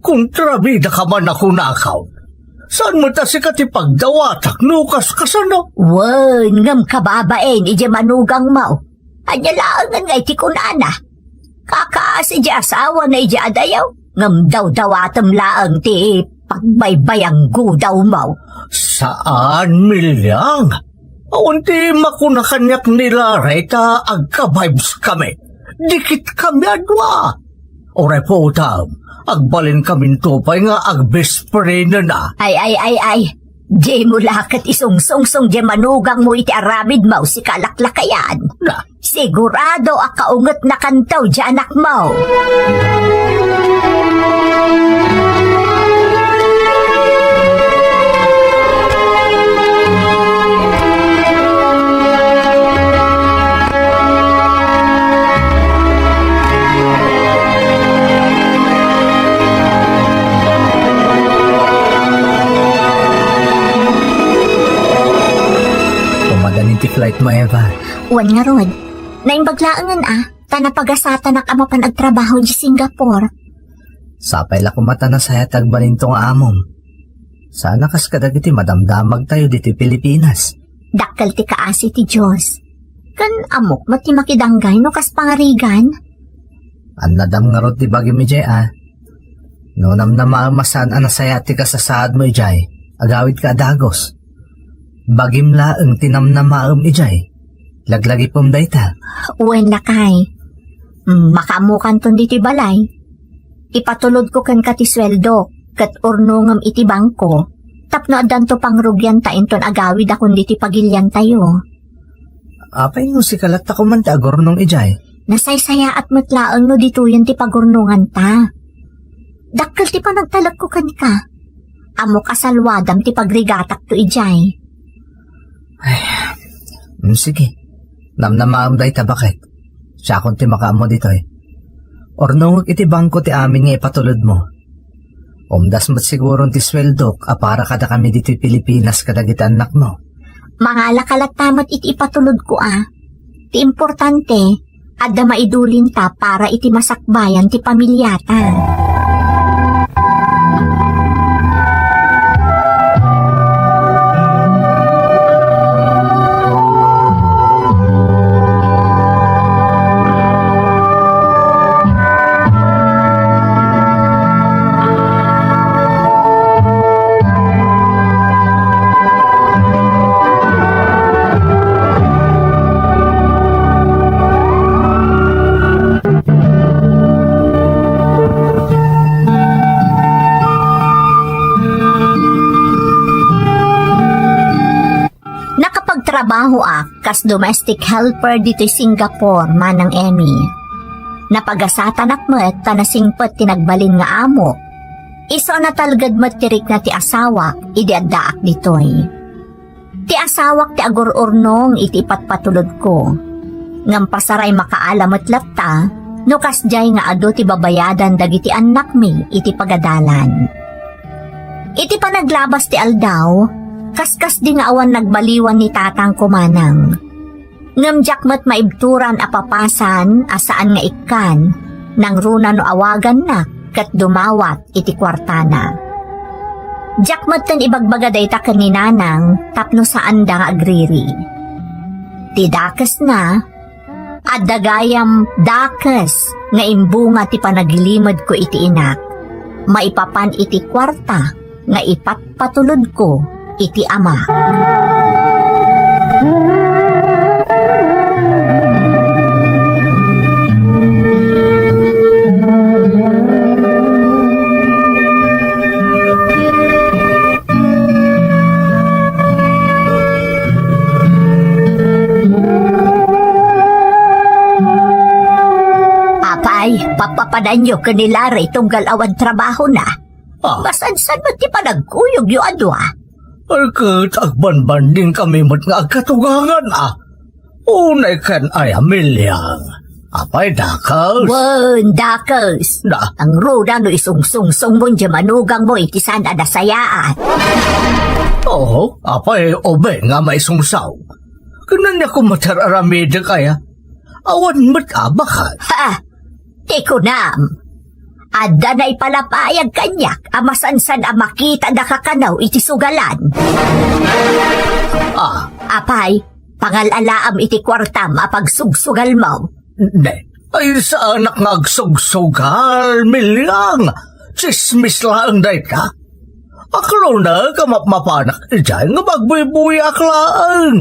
Kontrabidaka man a kunakon. Saan met a sika ti pagdawatak no kas kasano? Wen, ngem kababain idiay manugangmo. Ania laengen nga iti kunana? Kakaasi idiay asawana idiay adayo, ngem dawdawatem laeng ti pagbaybayanggodawmo. Saan, Miliang. Awan ti makuna kaniak ni Laray ta agka-vibes kami. Dikit kami a dua. Uray putam, agbalin kaminto pay nga agbest friendna. Ay, ay, ay, ay. Dimo la ket isungsungsong diay manugangmo iti aramidmo, sika a laklakayan. Na, Sigurado a kaungetnakanto diay anakmo. Umadani ti flightmo, Eva. Wen ngarud, naimbag laengen a, ta napagasatanak a mapan agtrabaho idiay Singapore. Sapay la koma ta nasayaat ti agbalinto nga amom. Saan a kas kadagiti madamdamagtayo ditoy Pilipinas. Dakkel ti kaasi ti Dios. Ken ammok met ti makidanggay no kas pangarigan. Annadam ngarud ti bagim idiay a. No namnamaem a saan a nasayaat ti kasasaadmo idiay, agawidka a dagus. Bagim laeng ti namnamaem idiay. Laglagipem dayta. Wen, lakay. Mm, makaammokanton ditoy balay. Ipatulodko kenka ti sueldok, ket urnongem iti bangko, tapno addanto pangrugianta inton agawidakon ditoy pagiliantayo. Apay no sika latta koma ti agurnong idiay? Nasaysayaat met laeng no ditoyen ti pagurnonganta. Dakkel ti panagtalekko kenka. Ammok a salwadam ti pagrigatakto idiay. Ay, mm, sige. Namnamaem dayta, baket. Siakon ti makaammo ditoy. Urnongek iti bangko ti amin nga ipatulodmo. Umdas met siguron ti sueldok a para kadakami ditoy Pilipinas kadagiti annakmo. Mangalaka latta met iti ipatulodko a. Ti importante, adda maidulinta para iti masakbayan ti pamiliata. Nakapagtrabahoak kas domestic helper ditoy Singapore, Manang Emmy. Napagasatanak met ta nasingpet ti nagbalin nga amok. Isu a natalged met ti rikna ti asawak idi addaak ditoy. Ti asawak ti agur-urnong iti ipatpatulodko. Ngem pasaray makaala met latta no kasdiay nga adu ti babayadan dagiti annakmi iti pagadalan. Iti panaglabas ti aldaw, kaskasdi nga awan nagbaliwan ni tatangko, Manang. Ngem diak met maibturan a papasan a saan nga ikkan, nangruna no awaganna ket dumawat iti kuartana. Diak metten ibagbaga dayta ken ni Nanang tapno saanda nga agriri. Ti dakesna, adda gayam dakes nga imbunga ti panagilimedko iti inak, maipapan iti kuarta nga ipatpatulodko iti ama. Apay, papapananyo ken ni Larry tunggal awan trabahona. Ah. Masansan met ti panagkuyogyo a dua. Ay, ket agbanbanding kami met nga agkatugangan, a. Unay ken ay a Milyang. Apay, dakes? Wen, dakes. Na? Nangruna no isungsungsongmon diay manugangmo iti saan a nasayaat. Oo, apay, ubing nga maisungsong. Ken ania koma ti ar-aramidek aya? Awan met abakan. Ha! Ti kunam, adda naipalapayag kaniak a masansan a makitada kano iti sugalan. Ah. Apay, pangal-alaam iti kuartam a pagsugsugalmo. Ne, ay saanak nga agsugsugal, Milyang. Tsismis laeng dayta. Aklonek a mapmapanak idiay nga magbuybuyaak laeng.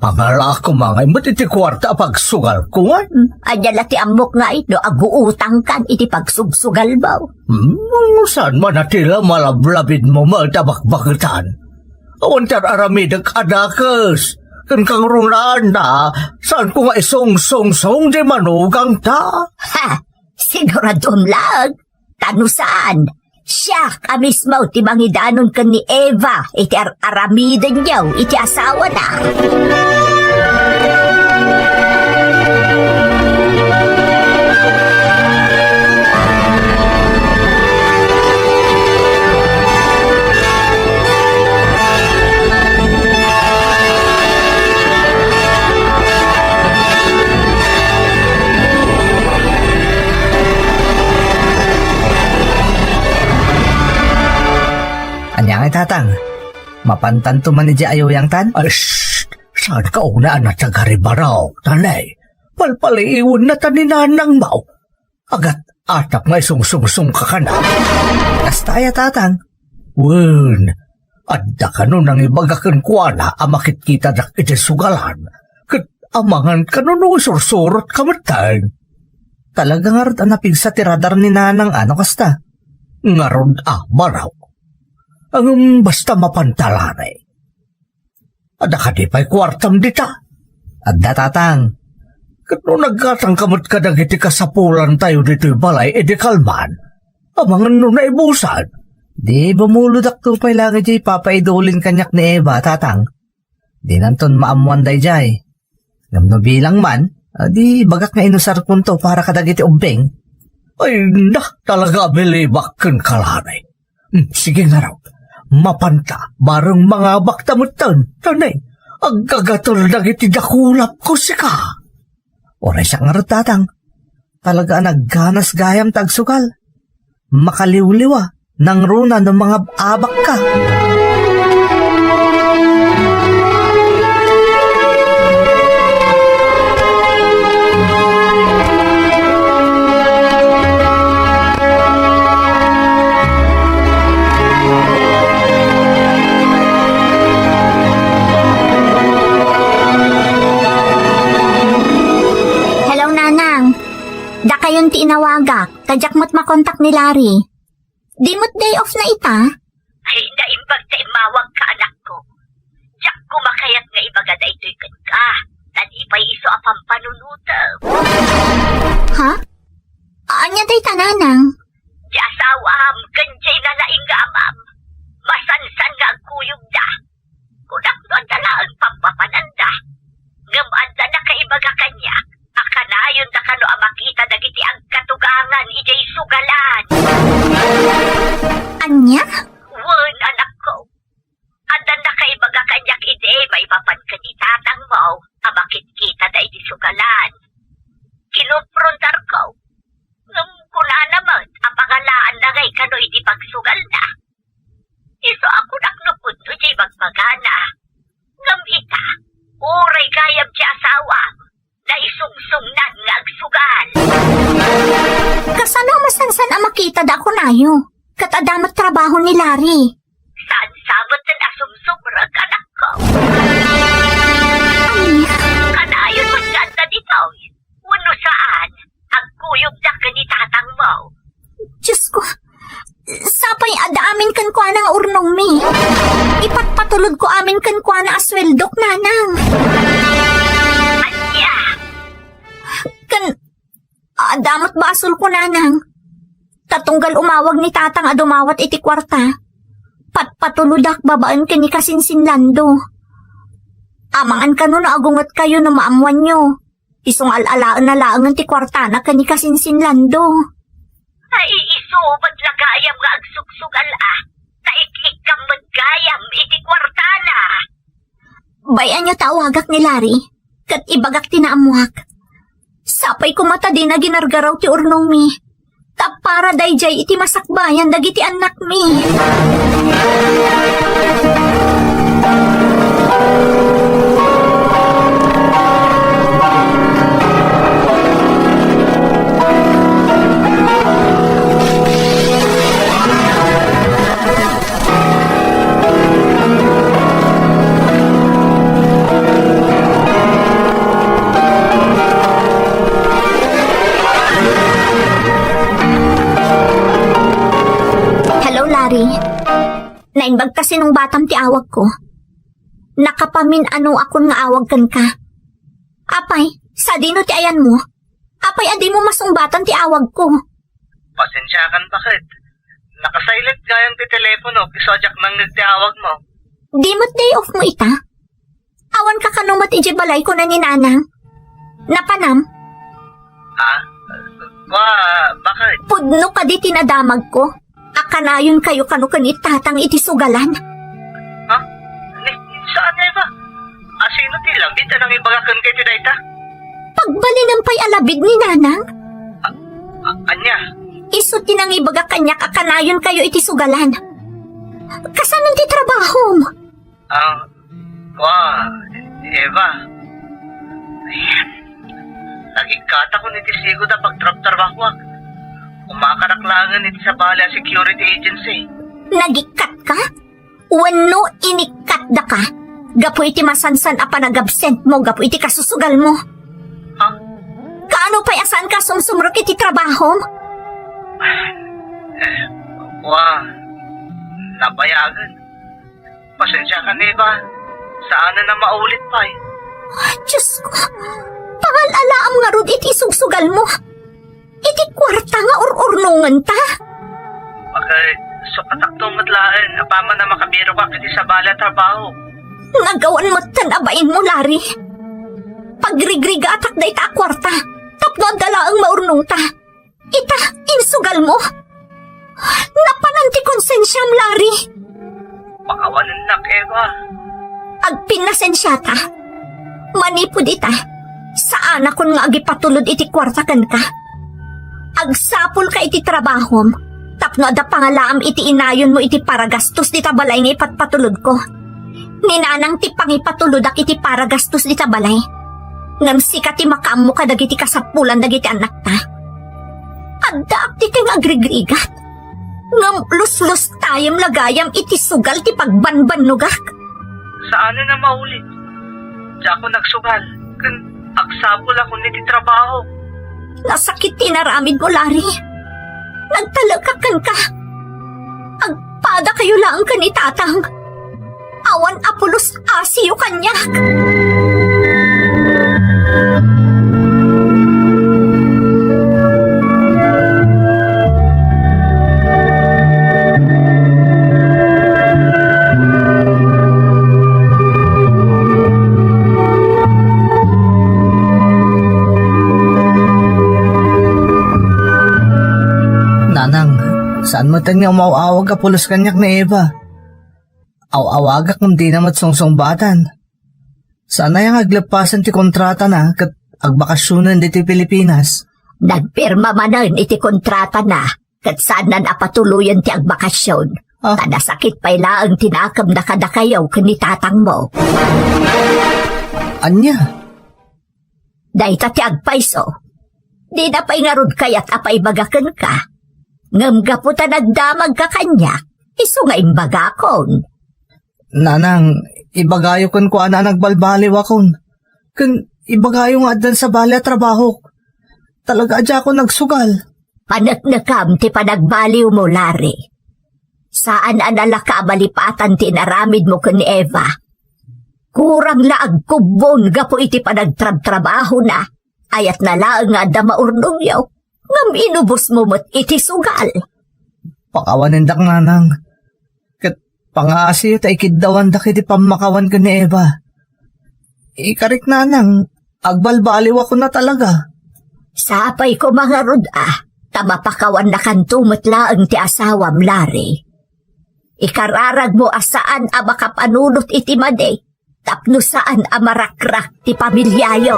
Pangalaak koma ngay met iti kuarta a pagsugalko ngay. Ania la ti ammok ngay no aguutangkan iti pagsugsugalmo? Hmm, saan man a ti la malablabidmo met a bakbaketan? Awan ti ar-aramidek a dakes. Ken kangrunaanna, saanko nga isungsungsong diay manugangta. Ha! Siguraduem laeng. Ta no saan, siak a mismo ti mangidanon ken ni Eva iti ar-aramidenyo iti asawana. Ania ngay, Tatang? Mapantanto man idiay ayuyangtan? Ay, shh! Saanka unay a natagaribaraw, tanay? Palpaliiwennata ni nanangmo. Agat-atap nga isungsungsongka kana. Kasta aya, Tatang? Wen, adda kano nangibaga kenkuana a makitkitadak idiay sugalan, ket amangan kano no isursurotka metten. Talaga ngarud a napigsa ti radar ni Nanang a no kasta? Ngarud a, baro. Ngem basta mapanta laeng. Adda kadi pay kuartam dita? Adda, Tatang. Ket no naggatangka met kadagiti kasapulantayo ditoy balay idi kalman, amangan no naibusan. Di bumulodakto pay laeng idiay papaidulin kaniak ni Eva, Tatang. Dinanton maammoan daydiay. Ngem no bilang man, a, di bagak nga inusarkonto para kadagiti ubbing. Ay, na, talaga a bilibak kenka, Larry. Hmm, sige ngarud. Mapanta, bareng mangabakta metten, tanay. Aggagatel dagiti dakulapko sika. Uray siak ngarud, Tatang. Talaga a nagganas gayam ta agsugal. Makaliwliwa, nangruna no mangab-abakka. Hello, Nanang. Dakayon ti inawagak, ta diak met makontak ni Larry. Di met day off na ita? Ay, naimbag ta immawagka, anakko. Diak koma kayat nga ibaga daytoy kenka, ta di pay isu a pampanunotem. Ha? Ania dayta, Nanang? Ti asawam ken diay nalaing nga amam, masansan nga agkuyogda. Kunak no adda laeng pampapananda. Ngem adda nakaibaga kaniak a kanayonda kano a makita dagiti agkatugangan idiay sugalan. Ania? Wen, anakko. Adda nakaibaga kaniak idi maipapan ken ni tatangmo a makitkitada iti sugalan. Kinuprontarko. No Tungnan nga agsugal. Kasano a masansan a makita da kunayo? Ket adda met trabaho ni Larry. Saan sa met a sumsumrek, anakko? Ay. Kanayon met nga adda ditoy. Wenno saan, agkuyogda ken ni tatangmo. Diyos ko, sapay adda amin kenkuana nga urnongmi. Ipatpatulodko amin kenkuana a sueldok, nanang. Ania? Ken, adda met basolko, nanang. Ta tunggal umawag ni tatang a dumawat iti kuarta, patpatulodak babaen ken ni kasinsin Lando. Amangan kano no agungetkayo no maammoanyo. Isu nga al-alaenna laengen ti kuartana ken ni kasinsin Lando. Ay, isu met la gayam nga agsugsugal a. Ta ik-ikkam met gayam iti kuartana. Bay-anyo ta awagak ni Larry, ket ibagak ti naammoak. Sapay koma ta dina ginargaraw ti urnongmi. Ta para daydiay iti masakbayan dagiti annakmi. Hello, Larry. Naimbag ta sinungbatam ti awagko. Nakapamin-anoakon nga awag kenka. Apay, sadino ti ayanmo? Apay a dimo masungbatan ti awagko? Pasensiakan, baket. Naka-silent gayam ti telepono, isu a diak nangngeg ti awagmo. Di met day off mo ita? Awan ka kano met idiay balay kuna ni Nanang? Napanam? Ha? Wa, baket? Pudno kadi ti nadamagko a kanayon kayo kano ken ni Tatang iti sugalan. Ha? Ni, saan, Eva? Asino ti labid a nangibaga kenka iti dayta? Pagbalinem pay a labid ni Nanang? A-, a-, ania? Isu ti nangibaga kaniak a kanayon kayo iti sugalan. Kasano ti trabahom? Ah, wa, Eva. Ayan. Nagikkatakon iti sigud a pagtrabtrabahoak. Umakarak laengen iti sabali a security agency. Nagikkatka? Wenno inikkatdaka gapu iti masansan a panagabsentmo gapu iti kasusugalmo? Ha? Kaano pay a saanka a sumsumrek iti trabahom? Eh, wa, nabayagen. Pasensiakan, Eva. Saanen a maulit pay. Diyos ko, pangal-alaam ngarud iti isugsugalmo. Iti kuarta nga ur-urnongenta. Bakit, sukatakto met laeng apaman a makabirokak iti sabali a trabaho. Nagawan metten a bainmo, Larry. Pagrigrigatak dayta a kuarta tapno adda laeng maurnongta. Ita, insugalmo. Napanan ti konsensiam, Larry. Pakawanennak, Eva. Agpinnasensiata. Manipud ita, saanakon nga agipatulod iti kuarta kenka. Agsapulka iti trabahom tapno adda pangalaam iti inayonmo iti paragastos dita balay nga ipatpatulodko. Ni Nanang ti pangipatulodak iti paragastos dita balay. Ngem sika ti makaammo kadagiti kasapulan dagiti annakta. Addaak ditoy nga agrigrigat. Ngem luslustayem la gayam iti sugal ti pagbanbannogak. Saanen a maulit. Diakon agsugal, ken agsapulakon iti trabaho. Nasakit ti inaramidmo, Larry. Nagtalekak kenka. Agpadakayo laeng ken ni Tatang. Awan a pulos a siyo kaniak. Nanang, saan met nga umaw-awag a pulos kaniak ni Eva? Aw-awagak ngem dina met sungsungbatan. Saan aya nga agleppasen ti kontratana ket agbakasionen ditoy Pilipinas? Nagpirma manen iti kontratana ket saannan a patuloyen ti agbakasion. Ah. Ta nasakit pay laeng ti nakemna kadakayo ken ni tatangmo. Ania? Dayta ti agpayso. Dina pay ngarud kayat a paibaga kenka. Ngem gapu ta nagdamagka kaniak, isu nga imbagakon. Nanang, ibagayo kenkuana a nagbalbaliwakon. Ken ibagayo nga addan sabali a trabahok. Talaga a diakon agsugal. Paneknekam ti panagbaliwmo, Larry. Saan a nalaka a malipatan ti inaramidmo ken ni Eva. Kurang la agkubbon gapu iti panagtrabtrabahona. Ayatna laeng nga adda maurnongyo, ngem inubosmo met iti sugal. Pakawanendak, Nanang. Ket pangaasiyo ta ikiddawandak iti pammakawan ken ni Eva. Ikarik, Nanang, agbalbaliwakon a talaga. Sapay koma ngarud a, ta mapakawannakanto met laeng ti asawam, Larry. Ikararagmo a saan a makapanunot iti madi tapno saan a marakrak ti pamiliayo.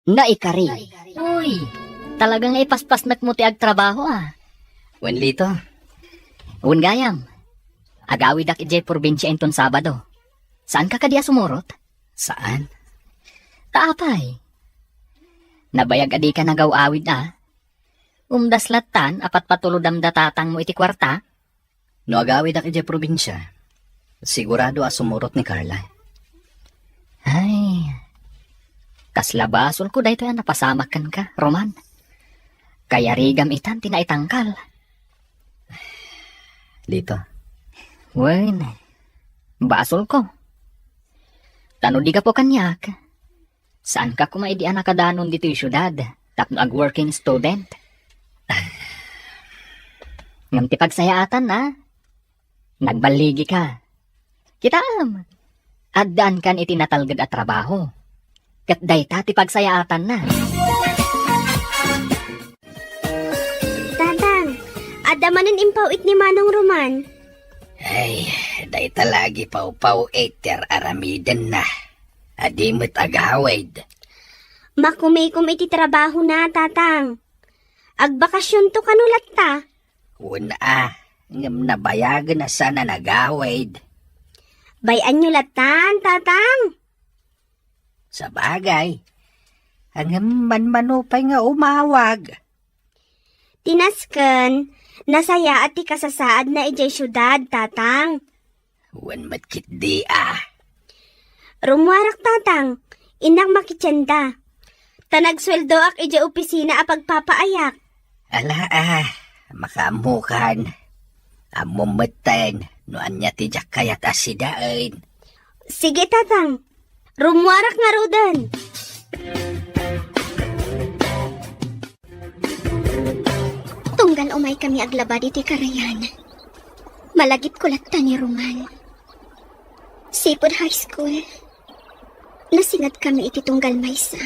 Naikari. Uy, talaga nga ipaspasnekmo ti agtrabaho, a. Wen, Lito. Wen gayam, agawidak idiay probinsia inton Sabado. Saanka kadi a sumurot? Saan? Ta apay? Nabayag a dika nagaw-awid, a. Umdas lattan a patpatulodam da tatangmo iti kuarta? No agawidak idiay probinsia, sigurado a sumurot ni Carla. Ay, kasla basolko daytoy a napasamak kenka, Roman. Kayarigam itan ti naitangkal. Lito. Wen, basolko. Ta no di gapu kaniak, saanka koma idi a nakadanon ditoy siudad tapno ag-working student? Ngem ti pagsayaatan, a, nagballigika. Kitaem, addaankan iti natalged a trabaho. Ket dayta ti pagsayaatanna. Tatang, adda manen impaw-it ni Manong Roman. Ay, dayta la agipawpaw-it ti ar-aramidenna. A di met agawid. Makumikom iti trabahona, Tatang. Agbakasionto kano latta? Wen a, ngem nabayagen a saan a nagawid. Bay-anyo lattan, Tatang. Sabagay. Ngem manmano pay nga umawag. Ti nasken, nasayaat ti kasasaadna idiay siudad, Tatang. Wen met ketdi a. Rummuarak, Tatang. Innak makitienda. Ta nagsueldoak idiay opisina a pagpapaayak. Ala a, makaammokan. Ammom metten no ania ti diak kayat a sidaen. Sige, Tatang. Rummuarak ngaruden. Tunggal umaykami aglaba ditoy karayan, malagipko latta ni Roman. Sipud high school, nasingadkami iti tunggal maysa.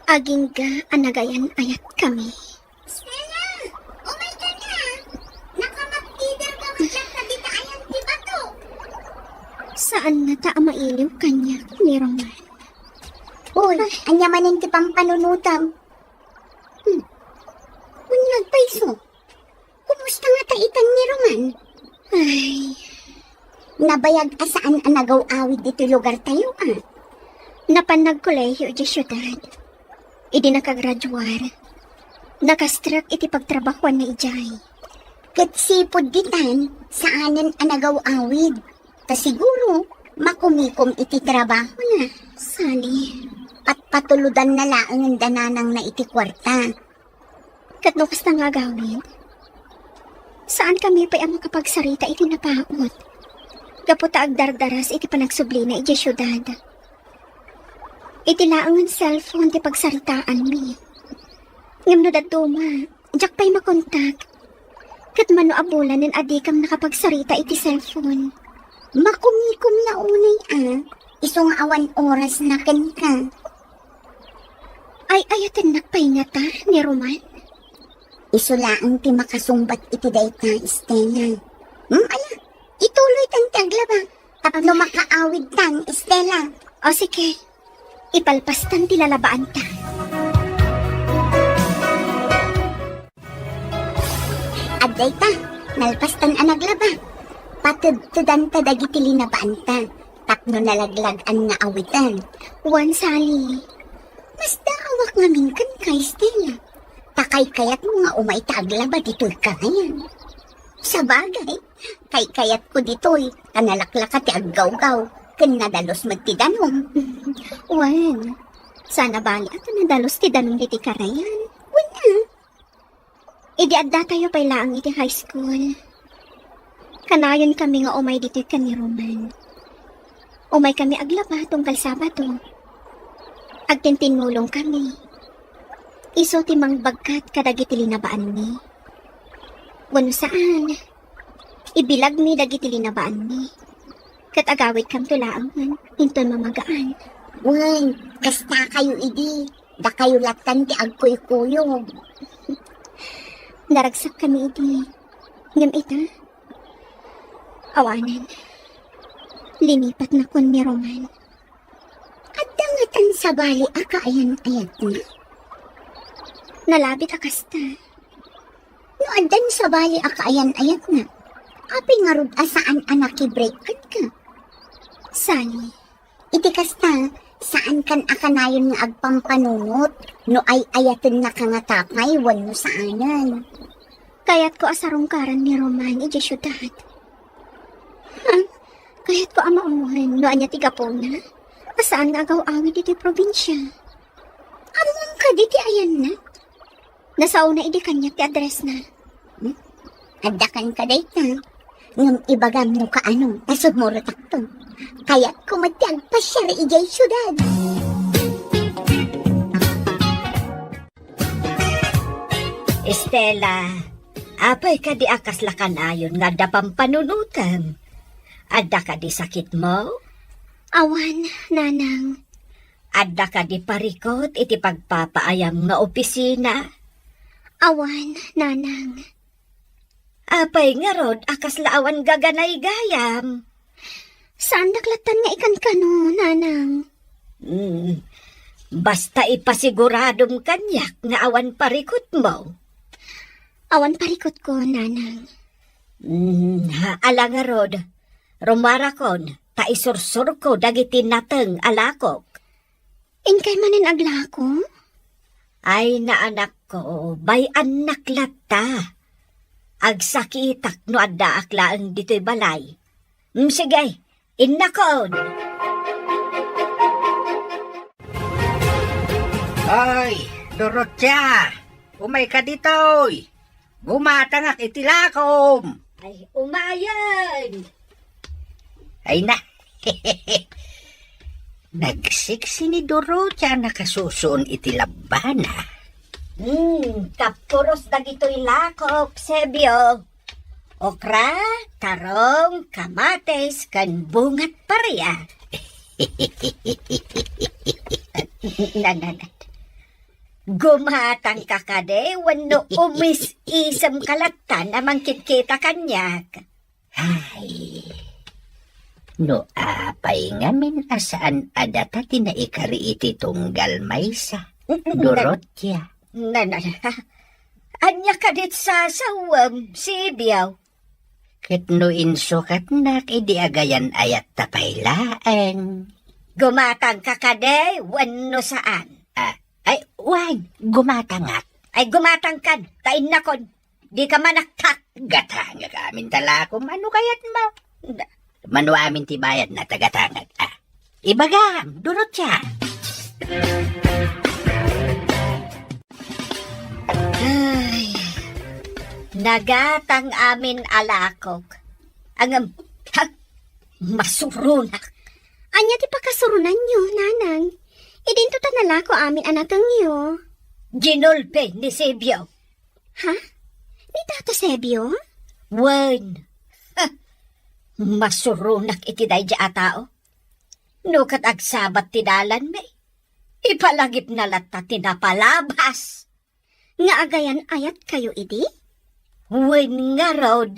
Agingga a nagayan-ayatkami. Stella, umayka na. Nakamagtider ka met diak ta dita ayan ti bato. Saanna ta a mailiw kaniak ni Roman. Uy, ania manen ti pampanunotam? Hmm. Ania agpayso? Kumusta ngata itan ni Roman? Ay. Nabayag a saan a nagaw-awid ditoy lugartayo, a. Napan nagkolehiyo idiay siudad. Idi nakagraduar, nakastrek iti pagtrabahuanna idiay. Ket sipud ditan, saanen a nagaw-awid. Ta siguro, makumikom iti trabahona. Sani, patpatulodanna laengen da nanangna iti kuarta. Ket no kasta nga agawid, saankami pay a makapagsarita iti napaut, gapu ta agdardaras iti panagsublina idiay siudad. Iti laengen cellphone ti pagsaritaanmi. Ngem no dadduma, diak pay makontak. Ket mano a bulanen a dikam nakapagsarita iti cellphone? Makumikom la unay a, isu nga awan orasna kenka. Ay-ayatennak pay ngata ni Roman? Isu laeng ti makasungbat iti dayta, Stella. Hmm, ala, ituloytan ti aglaba. Tapno makaawidtan, Estela. O sige, ipalpastan ti lalabaanta. Adda ita, nalpastan a naglaba. Patedtedanta dagiti linabaanta tapno nalaglag-an nga awiten. Wen, Sally, masdaawak ngamin kenka, Estela. Ta kaykayatmo nga umay ta aglaba ditoy karayan. Sabagay, kaykayatko ditoy, ta nalaklaka ti aggawgaw, ken nadalus met ti danum. Wen, saan a bali a ta nadalus ti danum ditoy karayan. Wen a. Idi addatayo pay laeng iti high school, kanayonkami nga umay ditoy ken ni Roman. Umaykami aglaba tunggal Sabado. Agtintinnulongkami. Isu ti mangbagkat kadagiti linabaanmi. Wenno saan, ibilagmi dagiti linabaanmi. Ket agawidkamto laengen inton mamagaan. Wen, kastakayo idi. Dakayo lattan ti agkuykuyog. Naragsakkami idi. Ngem ita, awanen. Linipatnakon ni Roman. Adda ngatan sabali a kaayan-ayatna? Nalabit a kasta. No addan sabali a kaayan-ayatna, apay ngarud a saan a nakibreak kenka? Sally, iti kasta, saankan a kanayon nga agpampanunot no ay-ayatennaka ngata pay wenno saanen. Kayatko a sarungkaran ni Roman idiay siudad. Ha? Kayatko a mawen no ania ti gapuna a saan nga agaw-awid iti probinsia. Ammom kadi ti ayanna? Nasaona idi kaniak ti addressna. Hmm? Adda kenka dayta. Ngem ibagam no kaano, ta sumurotakto. Kayatko met ti agpasiar idiay siudad. Estela, apay kadi a kasla kanayon nga adda pampanunotem? Adda kadi sakitmo? Awan, Nanang. Adda kadi parikut iti pagpapaayam nga opisina? Awan, Nanang. Apay ngarud a kasla awan gaganaygayam? Saandak lattan nga ikankano, Nanang. Hmm. Basta ipasiguradom kaniak nga awan parikutmo. Awan parikutko, Nanang. Hmm, ha, ala ngarud. Rumarakon, ta isursurko dagiti nateng a lakok. Inkay manen aglako? Ay, naanakko, bay-annak latta. Agsakitak no addaak laeng ditoy balay. Mm, sige, innakon. Ay, Dorotia, umayka ditoy. Gumatangak iti lakom. Ay, umayen! Ay na. Nagsiksi ni Dorotia a nakasusuon iti labbana. Hmm, kapuros dagitoy lakok, Sebio. Okra, tarong, kamatis, ken bungat paria. Na, na, na. Gumatangka kadi wenno umis-isemka lattan a mangkitkita kaniak? Ay, no apay ngamin a saan a data ti naikari iti tunggal maysa, Dorotia. Na, na, na. Ania kadit sasawem, Sibiaw? Ket no insukatnak idi agayan-ayatta pay laeng. Gumatangka kadi wenno saan? Ah, ay, wen, gumatangak. Ay, gumatangkan, ta innakon, dika manaktak. Gatangak amin ta lakom, ano kayatmo? Mano amin ti bayadna ta gatangak, ah. Ibagam, Dorotia. Ay, nagatang amin a lakok. Ngem, ha, masuronak. Ania ti pakasurunanyo, Nanang? Idinto ta nalako amin a natengyo. Ginulpi ni Sibio. Ha? Ni Tata Sebio? Wen. Ha, masuronak iti daydi a tao. No ket agsabat ti dalanmi, ipalagipna latta ti napalabas. Nga agayan-ayatkayo idi? Wen ngarud.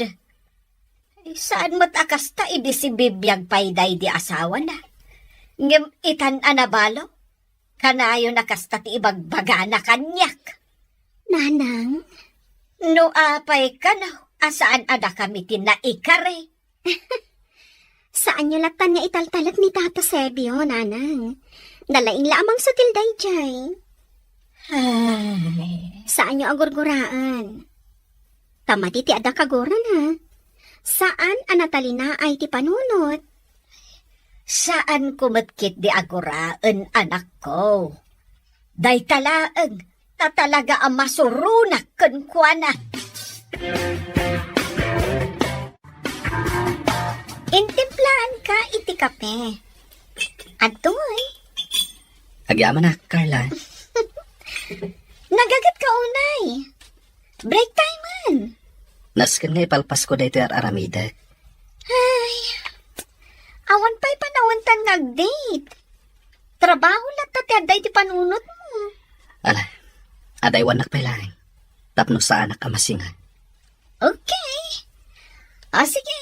Saan met a kasta idi sibibiag pay daydi asawana. Ngem itan a nabalo, kanayon a kasta ti ibagbagana kaniak. Nanang? No apay kano a saan a dakami ti naikari? Saanyo lattan nga italtalek ni Tata Sebio, Nanang. Nalaing la a mangsutil daydiay. Ay. Saanyo a gurguraen. Ta madi ti adda kaguran, ha? Saan a natalinaay ti panunot. Saanko met ketdi a guraen, anakko. Dayta laeng, ta talaga a masuronak kenkuana. Intimplaanka iti kape. Adtoy. Agyamanak, Carla. Nagaget ka unay. Break time man. Nasken nga ipalpasko daytoy ar-aramidek. Ay, awan pay panawantan nga ag-date. Trabaho latta ti adda iti panunotmo. Ala, adaywannak pay laeng. Tapno saanak a masinga. Okay. O, sige.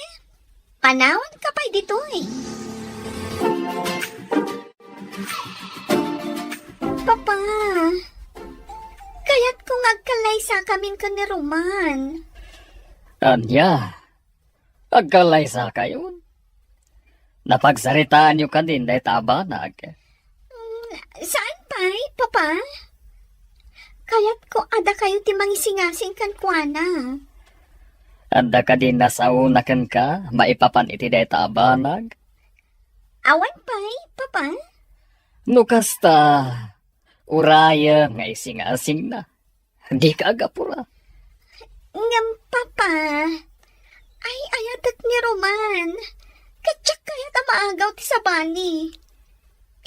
Panawanka pay ditoy. Papa, kayatko nga agkallaysakamin ken ni Roman. Ania? Agkallaysakayon? Napagsaritaanyo kadin dayta a banag? Mm, saan pay, Papa? Kayatko a dakayo ti mangisingasing kenkuana. Adda kadi nasaona kenka maipapan iti dayta a banag? Awan pay, Papa. No kasta, urayem nga isingasingna. Dika agapura. Ngem, Papa, ay-ayatek ni Roman. Ket diak kayat a maagaw ti sabali.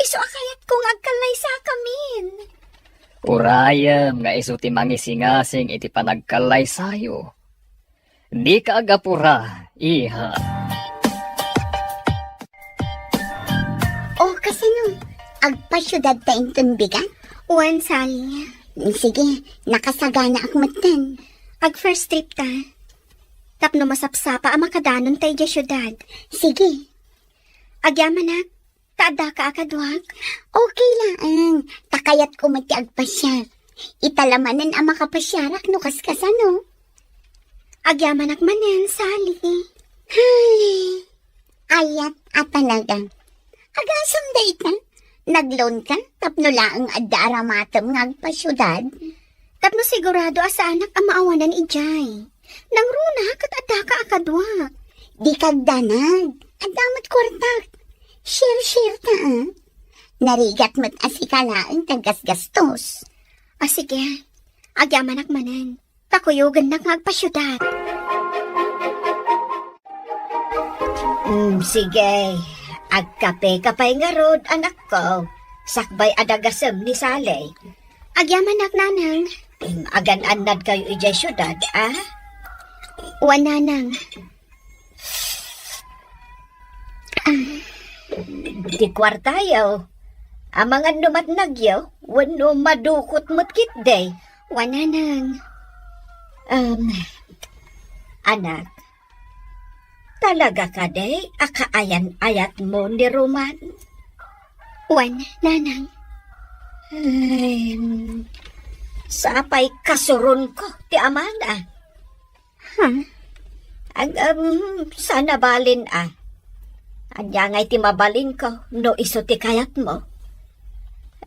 Isu a kayatko nga agkallaysakamin. Urayem nga isu ti mangisingasing iti panagkallaysayo. Dika agapura, iha. O, kasano? Agpasiudad ta inton bigat? Wen, Sally. Sige, nakasaganaak metten. Ag-first trip ta. Tapno masapsapa a makadanon ta idiay siudad. Sige. Agyamanak, ta addaka a kaduak? Okay laeng, ta kayatko met ti agpasiar. Ita la manen a makapasiarak no kaskasano. Agyamanak manen, Sally. Ay, ayat a talaga. Agasem dayta, nag-loan ka tapno laeng adda aramatem nga agpasiudad? Tapno sigurado a saanak a maawanan idiay. Nangruna ket addaka a kaduak. Dika agdanag. Adda met kuartak. Share-share ta, ah. Narigat met a sika laeng ti aggasgastos. A, sige. Agyamanak manen. Ta kuyogennak nga agpasiudad. Mm, sige. Agkapeka pay ngarud, anakko. Sakbay a dagasem ni Sally. Agyamanak, Nanang. Mm, agan-annadkayo idiay siudad, a? Wen, Nanang. Ti kuartayo, amangan no matnagyo, wenno madukot met ketdi. Wen, Nanang. Um, anak, talaga kadi a kaayan-ayatmo ni Roman? Wen, Nanang. Ay, sapay kasuronko ti amana. Ha? Ag-, um, saan a balin a. Ania ngay ti mabalinko no isu ti kayatmo?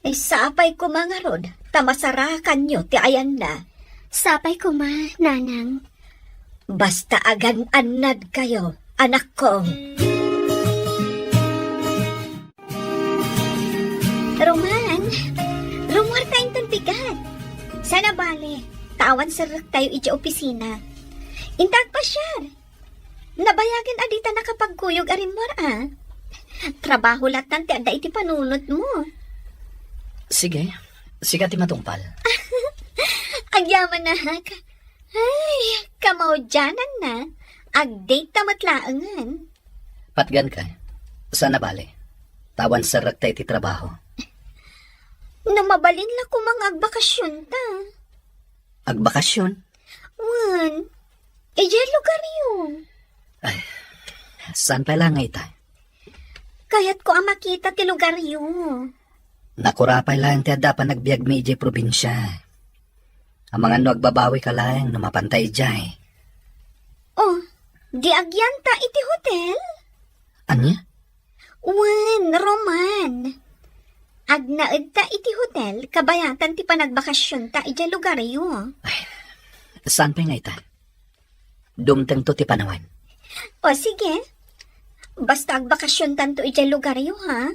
Ay, sapay koma ngarud, ta masarakanyo ti ayanna. Sapay koma, Nanang. Basta agan-annadkayo, anakko. Roman, rummuarta inton bigat. Saan a bale, ta awan serrektayo idiay opisina. Inta agpasiar. Nabayagen a dita nakapagkuyog a rimmuar, a. Trabaho lattan ti adda iti panunotmo. Sige, sika ti matungpal. Agyamanak. Ay, kamaudiananna. Ag-date ta met laengen. Patganka. Saan a bale. Ta awan serrekta iti trabaho. No mabalin la koma nga agbakasionta. Agbakasion? Wen, idiay lugaryo. Ay, saan pay laeng nga ita? Kayatko a makita ti lugaryo. Nakurapay laeng ti adda a panagbiagmi idiay probinsia. Amangan no agbabawika laeng no mapanta idiay. Oh, di agyanta iti hotel? Ania? Wen, Roman. Agnaedta iti hotel, kabayatan ti panagbakasionta idiay lugaryo. Ay, saan pay nga ita? Dumtengto ti panawen. O, sige. Basta agbakasiontanto idiay lugaryo, ha?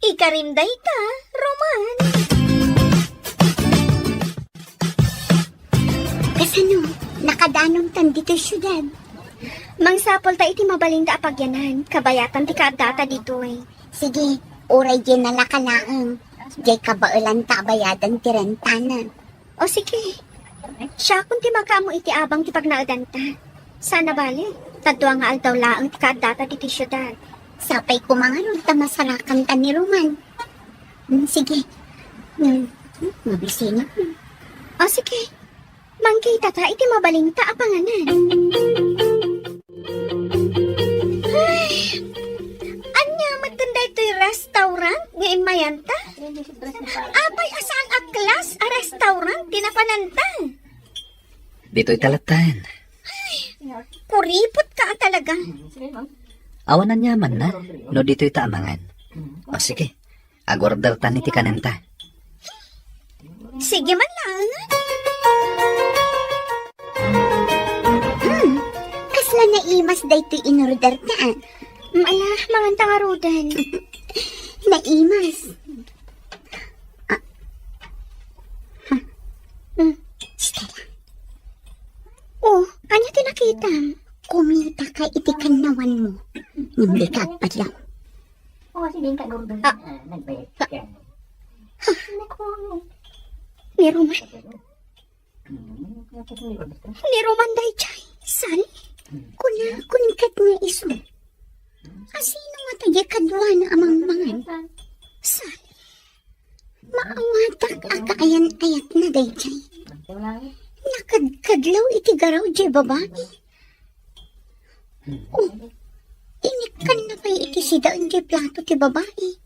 Ikarim dayta, Roman. Kasano? Nakadanontan ditoy siudad? Mangsapulta iti mabalinda a pagyanan, kabayatan ti kaaddata ditoy. Sige, uray diay nalaka laeng. Diay kabaelanta a bayadan ti rentana. O sige, siakon ti makaammo iti abang ti pagnaedanta. Saan a bale, ta dua nga aldaw laeng ti kaaddata ditoy siudad. Sapay koma ngarud ta masarakanta ni Roman. Hmm, sige. Hmm, hmm, mabisina. O sige, mangkitata iti mabalinta a panganan. Ay, ania met daytoy restaurant nga immayanta? Apay a saan a class a restaurant ti napananta? Ditoy ta latta. Ay, kuripot ka a talaga. Awan aniamanna no ditoy ta amangan. O sige, agordertan iti kanenta. Sige man laeng. Hmm, kasla naimas daytoy inorderta. Mm, ala, manganta ngaruden. Naimas. Ah. Hmm. Stella. Oh, ania ti nakitam? Kumitaka iti kannawanmo. Ngem dika agpadlaw. Ah. Ni Roman. Ni Roman daydiay, Sally. Kuna, kuna ket nga isu. Asino nga ta diay kaduana a mangmangan? Sally. Maawatak a kaayan-ayatna daydiay. Nakadkadlaw iti garaw diay babai. Oh, inikkanna pay iti sidaen diay plato ti babai.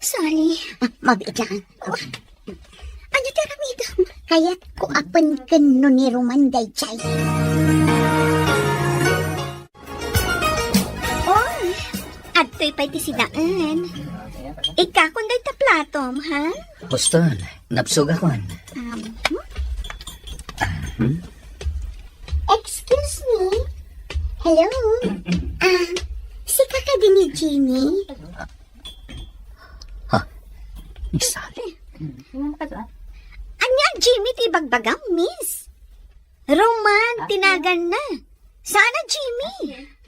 Sally. Ah, mabiit lang. Oh, ania ti aramidem? Kayatko a penken no ni Roman daydiay. Oh, adtoy pay ti sidaen. Ikkakon dayta platom, ha? Huston, nabsogakon. Um, hmm? Excuse me? Hello? Ah, sika kadi ni Jimmy? Ha? Ni Sally? Ania, Jimmy ti ibagbagam, miss? Roman ti naganna. Saan a Jimmy?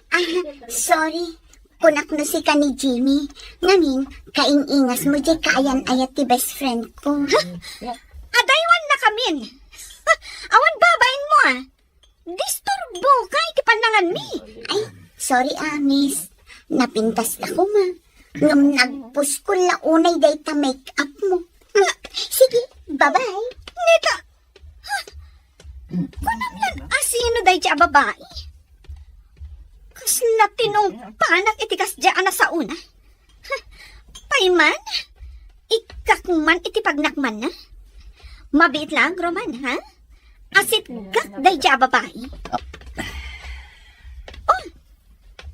Ah, sorry. Kunak no sika ni Jimmy. Ngamin, kaing-ingasmo diay kaayan-ayat ti best friend ko. Ha? Adaywannakamin. Awan babainmo, ah. Disturboka iti pannanganmi. Ay, sorry, ah, miss. Napintas la koma. Ngem nagpuskol la unay dayta make-up mo. Sige, bye-bye. Neta, ha? Kunam lan asino daydiay a babai? Kasla tinungpanak iti kasdiay a nasaona. Ha? Pay man, ikkak man iti pagnakmanna. Mabiit lang, Roman, ha? Asitgak daydiay a babai. Oh,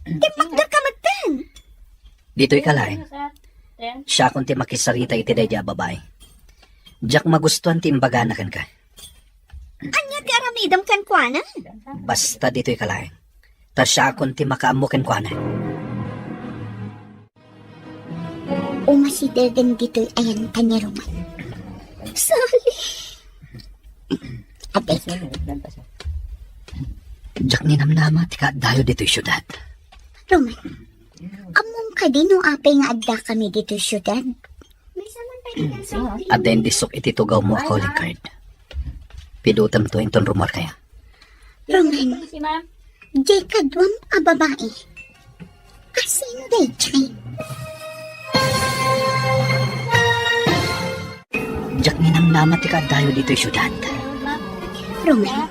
timmakderka metten. Ditoy ka laeng. Siakon ti makisarita iti daydiay a babai. Diak magustuan ti imbagana kenka. Ania ti aramidem kenkuana? Basta ditoy ka laeng. Ta siakon ti makaammo kenkuana. Umasidegen ditoy ayanta ni Roman. Sally. Adda ita. Diak ninamnama ti kaaddayo ditoy siudad. Roman, ammom kadi no apay nga addakami ditoy siudad? Adda indisok iti tugawmo a calling card. Pidutemto inton rumuar kaya. Roman, diay kaduam a babai. Asino daydiay? Diak ninamnama ti kaaddayo ditoy siudad. Roman,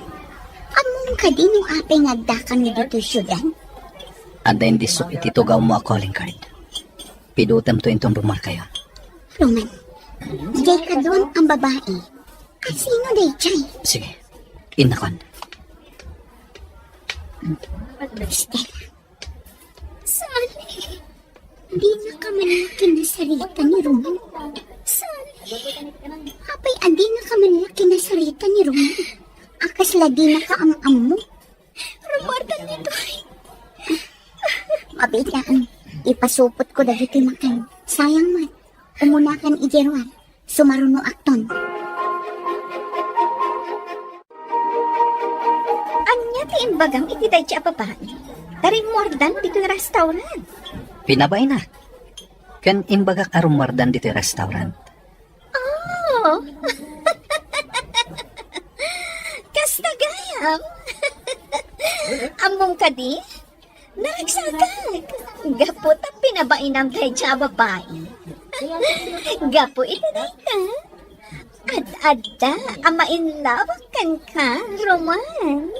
ammom Kadi no apay nga addakanmi ditoy siudad? Adda indisso iti tugawmo a calling card. Pidutemto inton rummuarkayon. Roman, diay kaduam a babai. Asino daydiay? Sige, innakon. Stella. Sally, dinaka man la kinasarita ni Roman. Sally, apay a dinaka man la kinasarita ni Roman? A kasla dinaka am-ammo? Rummuardan ditoy. Mabiit laeng. Ipasupotko dagiti makan. Sayang man. Umunakan idiay ruar. Sumarunoakton. Ania ti imbagam iti daydiay a babai? Ta rummuardan ditoy restaurant. Pinabaina. Ken imbagak a rummuardan ditoy restaurant. Oh. Kasta gayam. Ammom kadi? Naragsakak. Gapu ta pinabainam daydiay a babai. Gapu iti dayta, ad-adda a ma-in love kenka, Roman.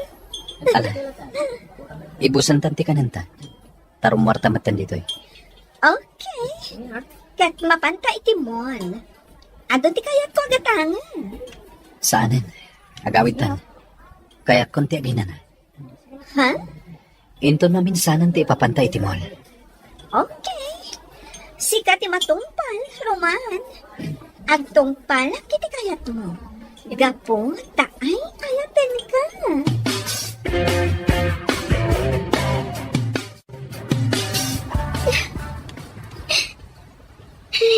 Ala, ibusantan ti kanenta. Ta rummuarta metten ditoy. Okay. Ket mapanta iti mall. Adu ti kayatko a gatangen. Saanen. Agawidtan. Kayatkon ti aginana. Ha? Inton maminsanan ti ipapanta iti mall. Okay. Sika ti matungpal, Roman. Agtungpalak iti kayatmo. Gapu ta ay-ayatenka. Ay,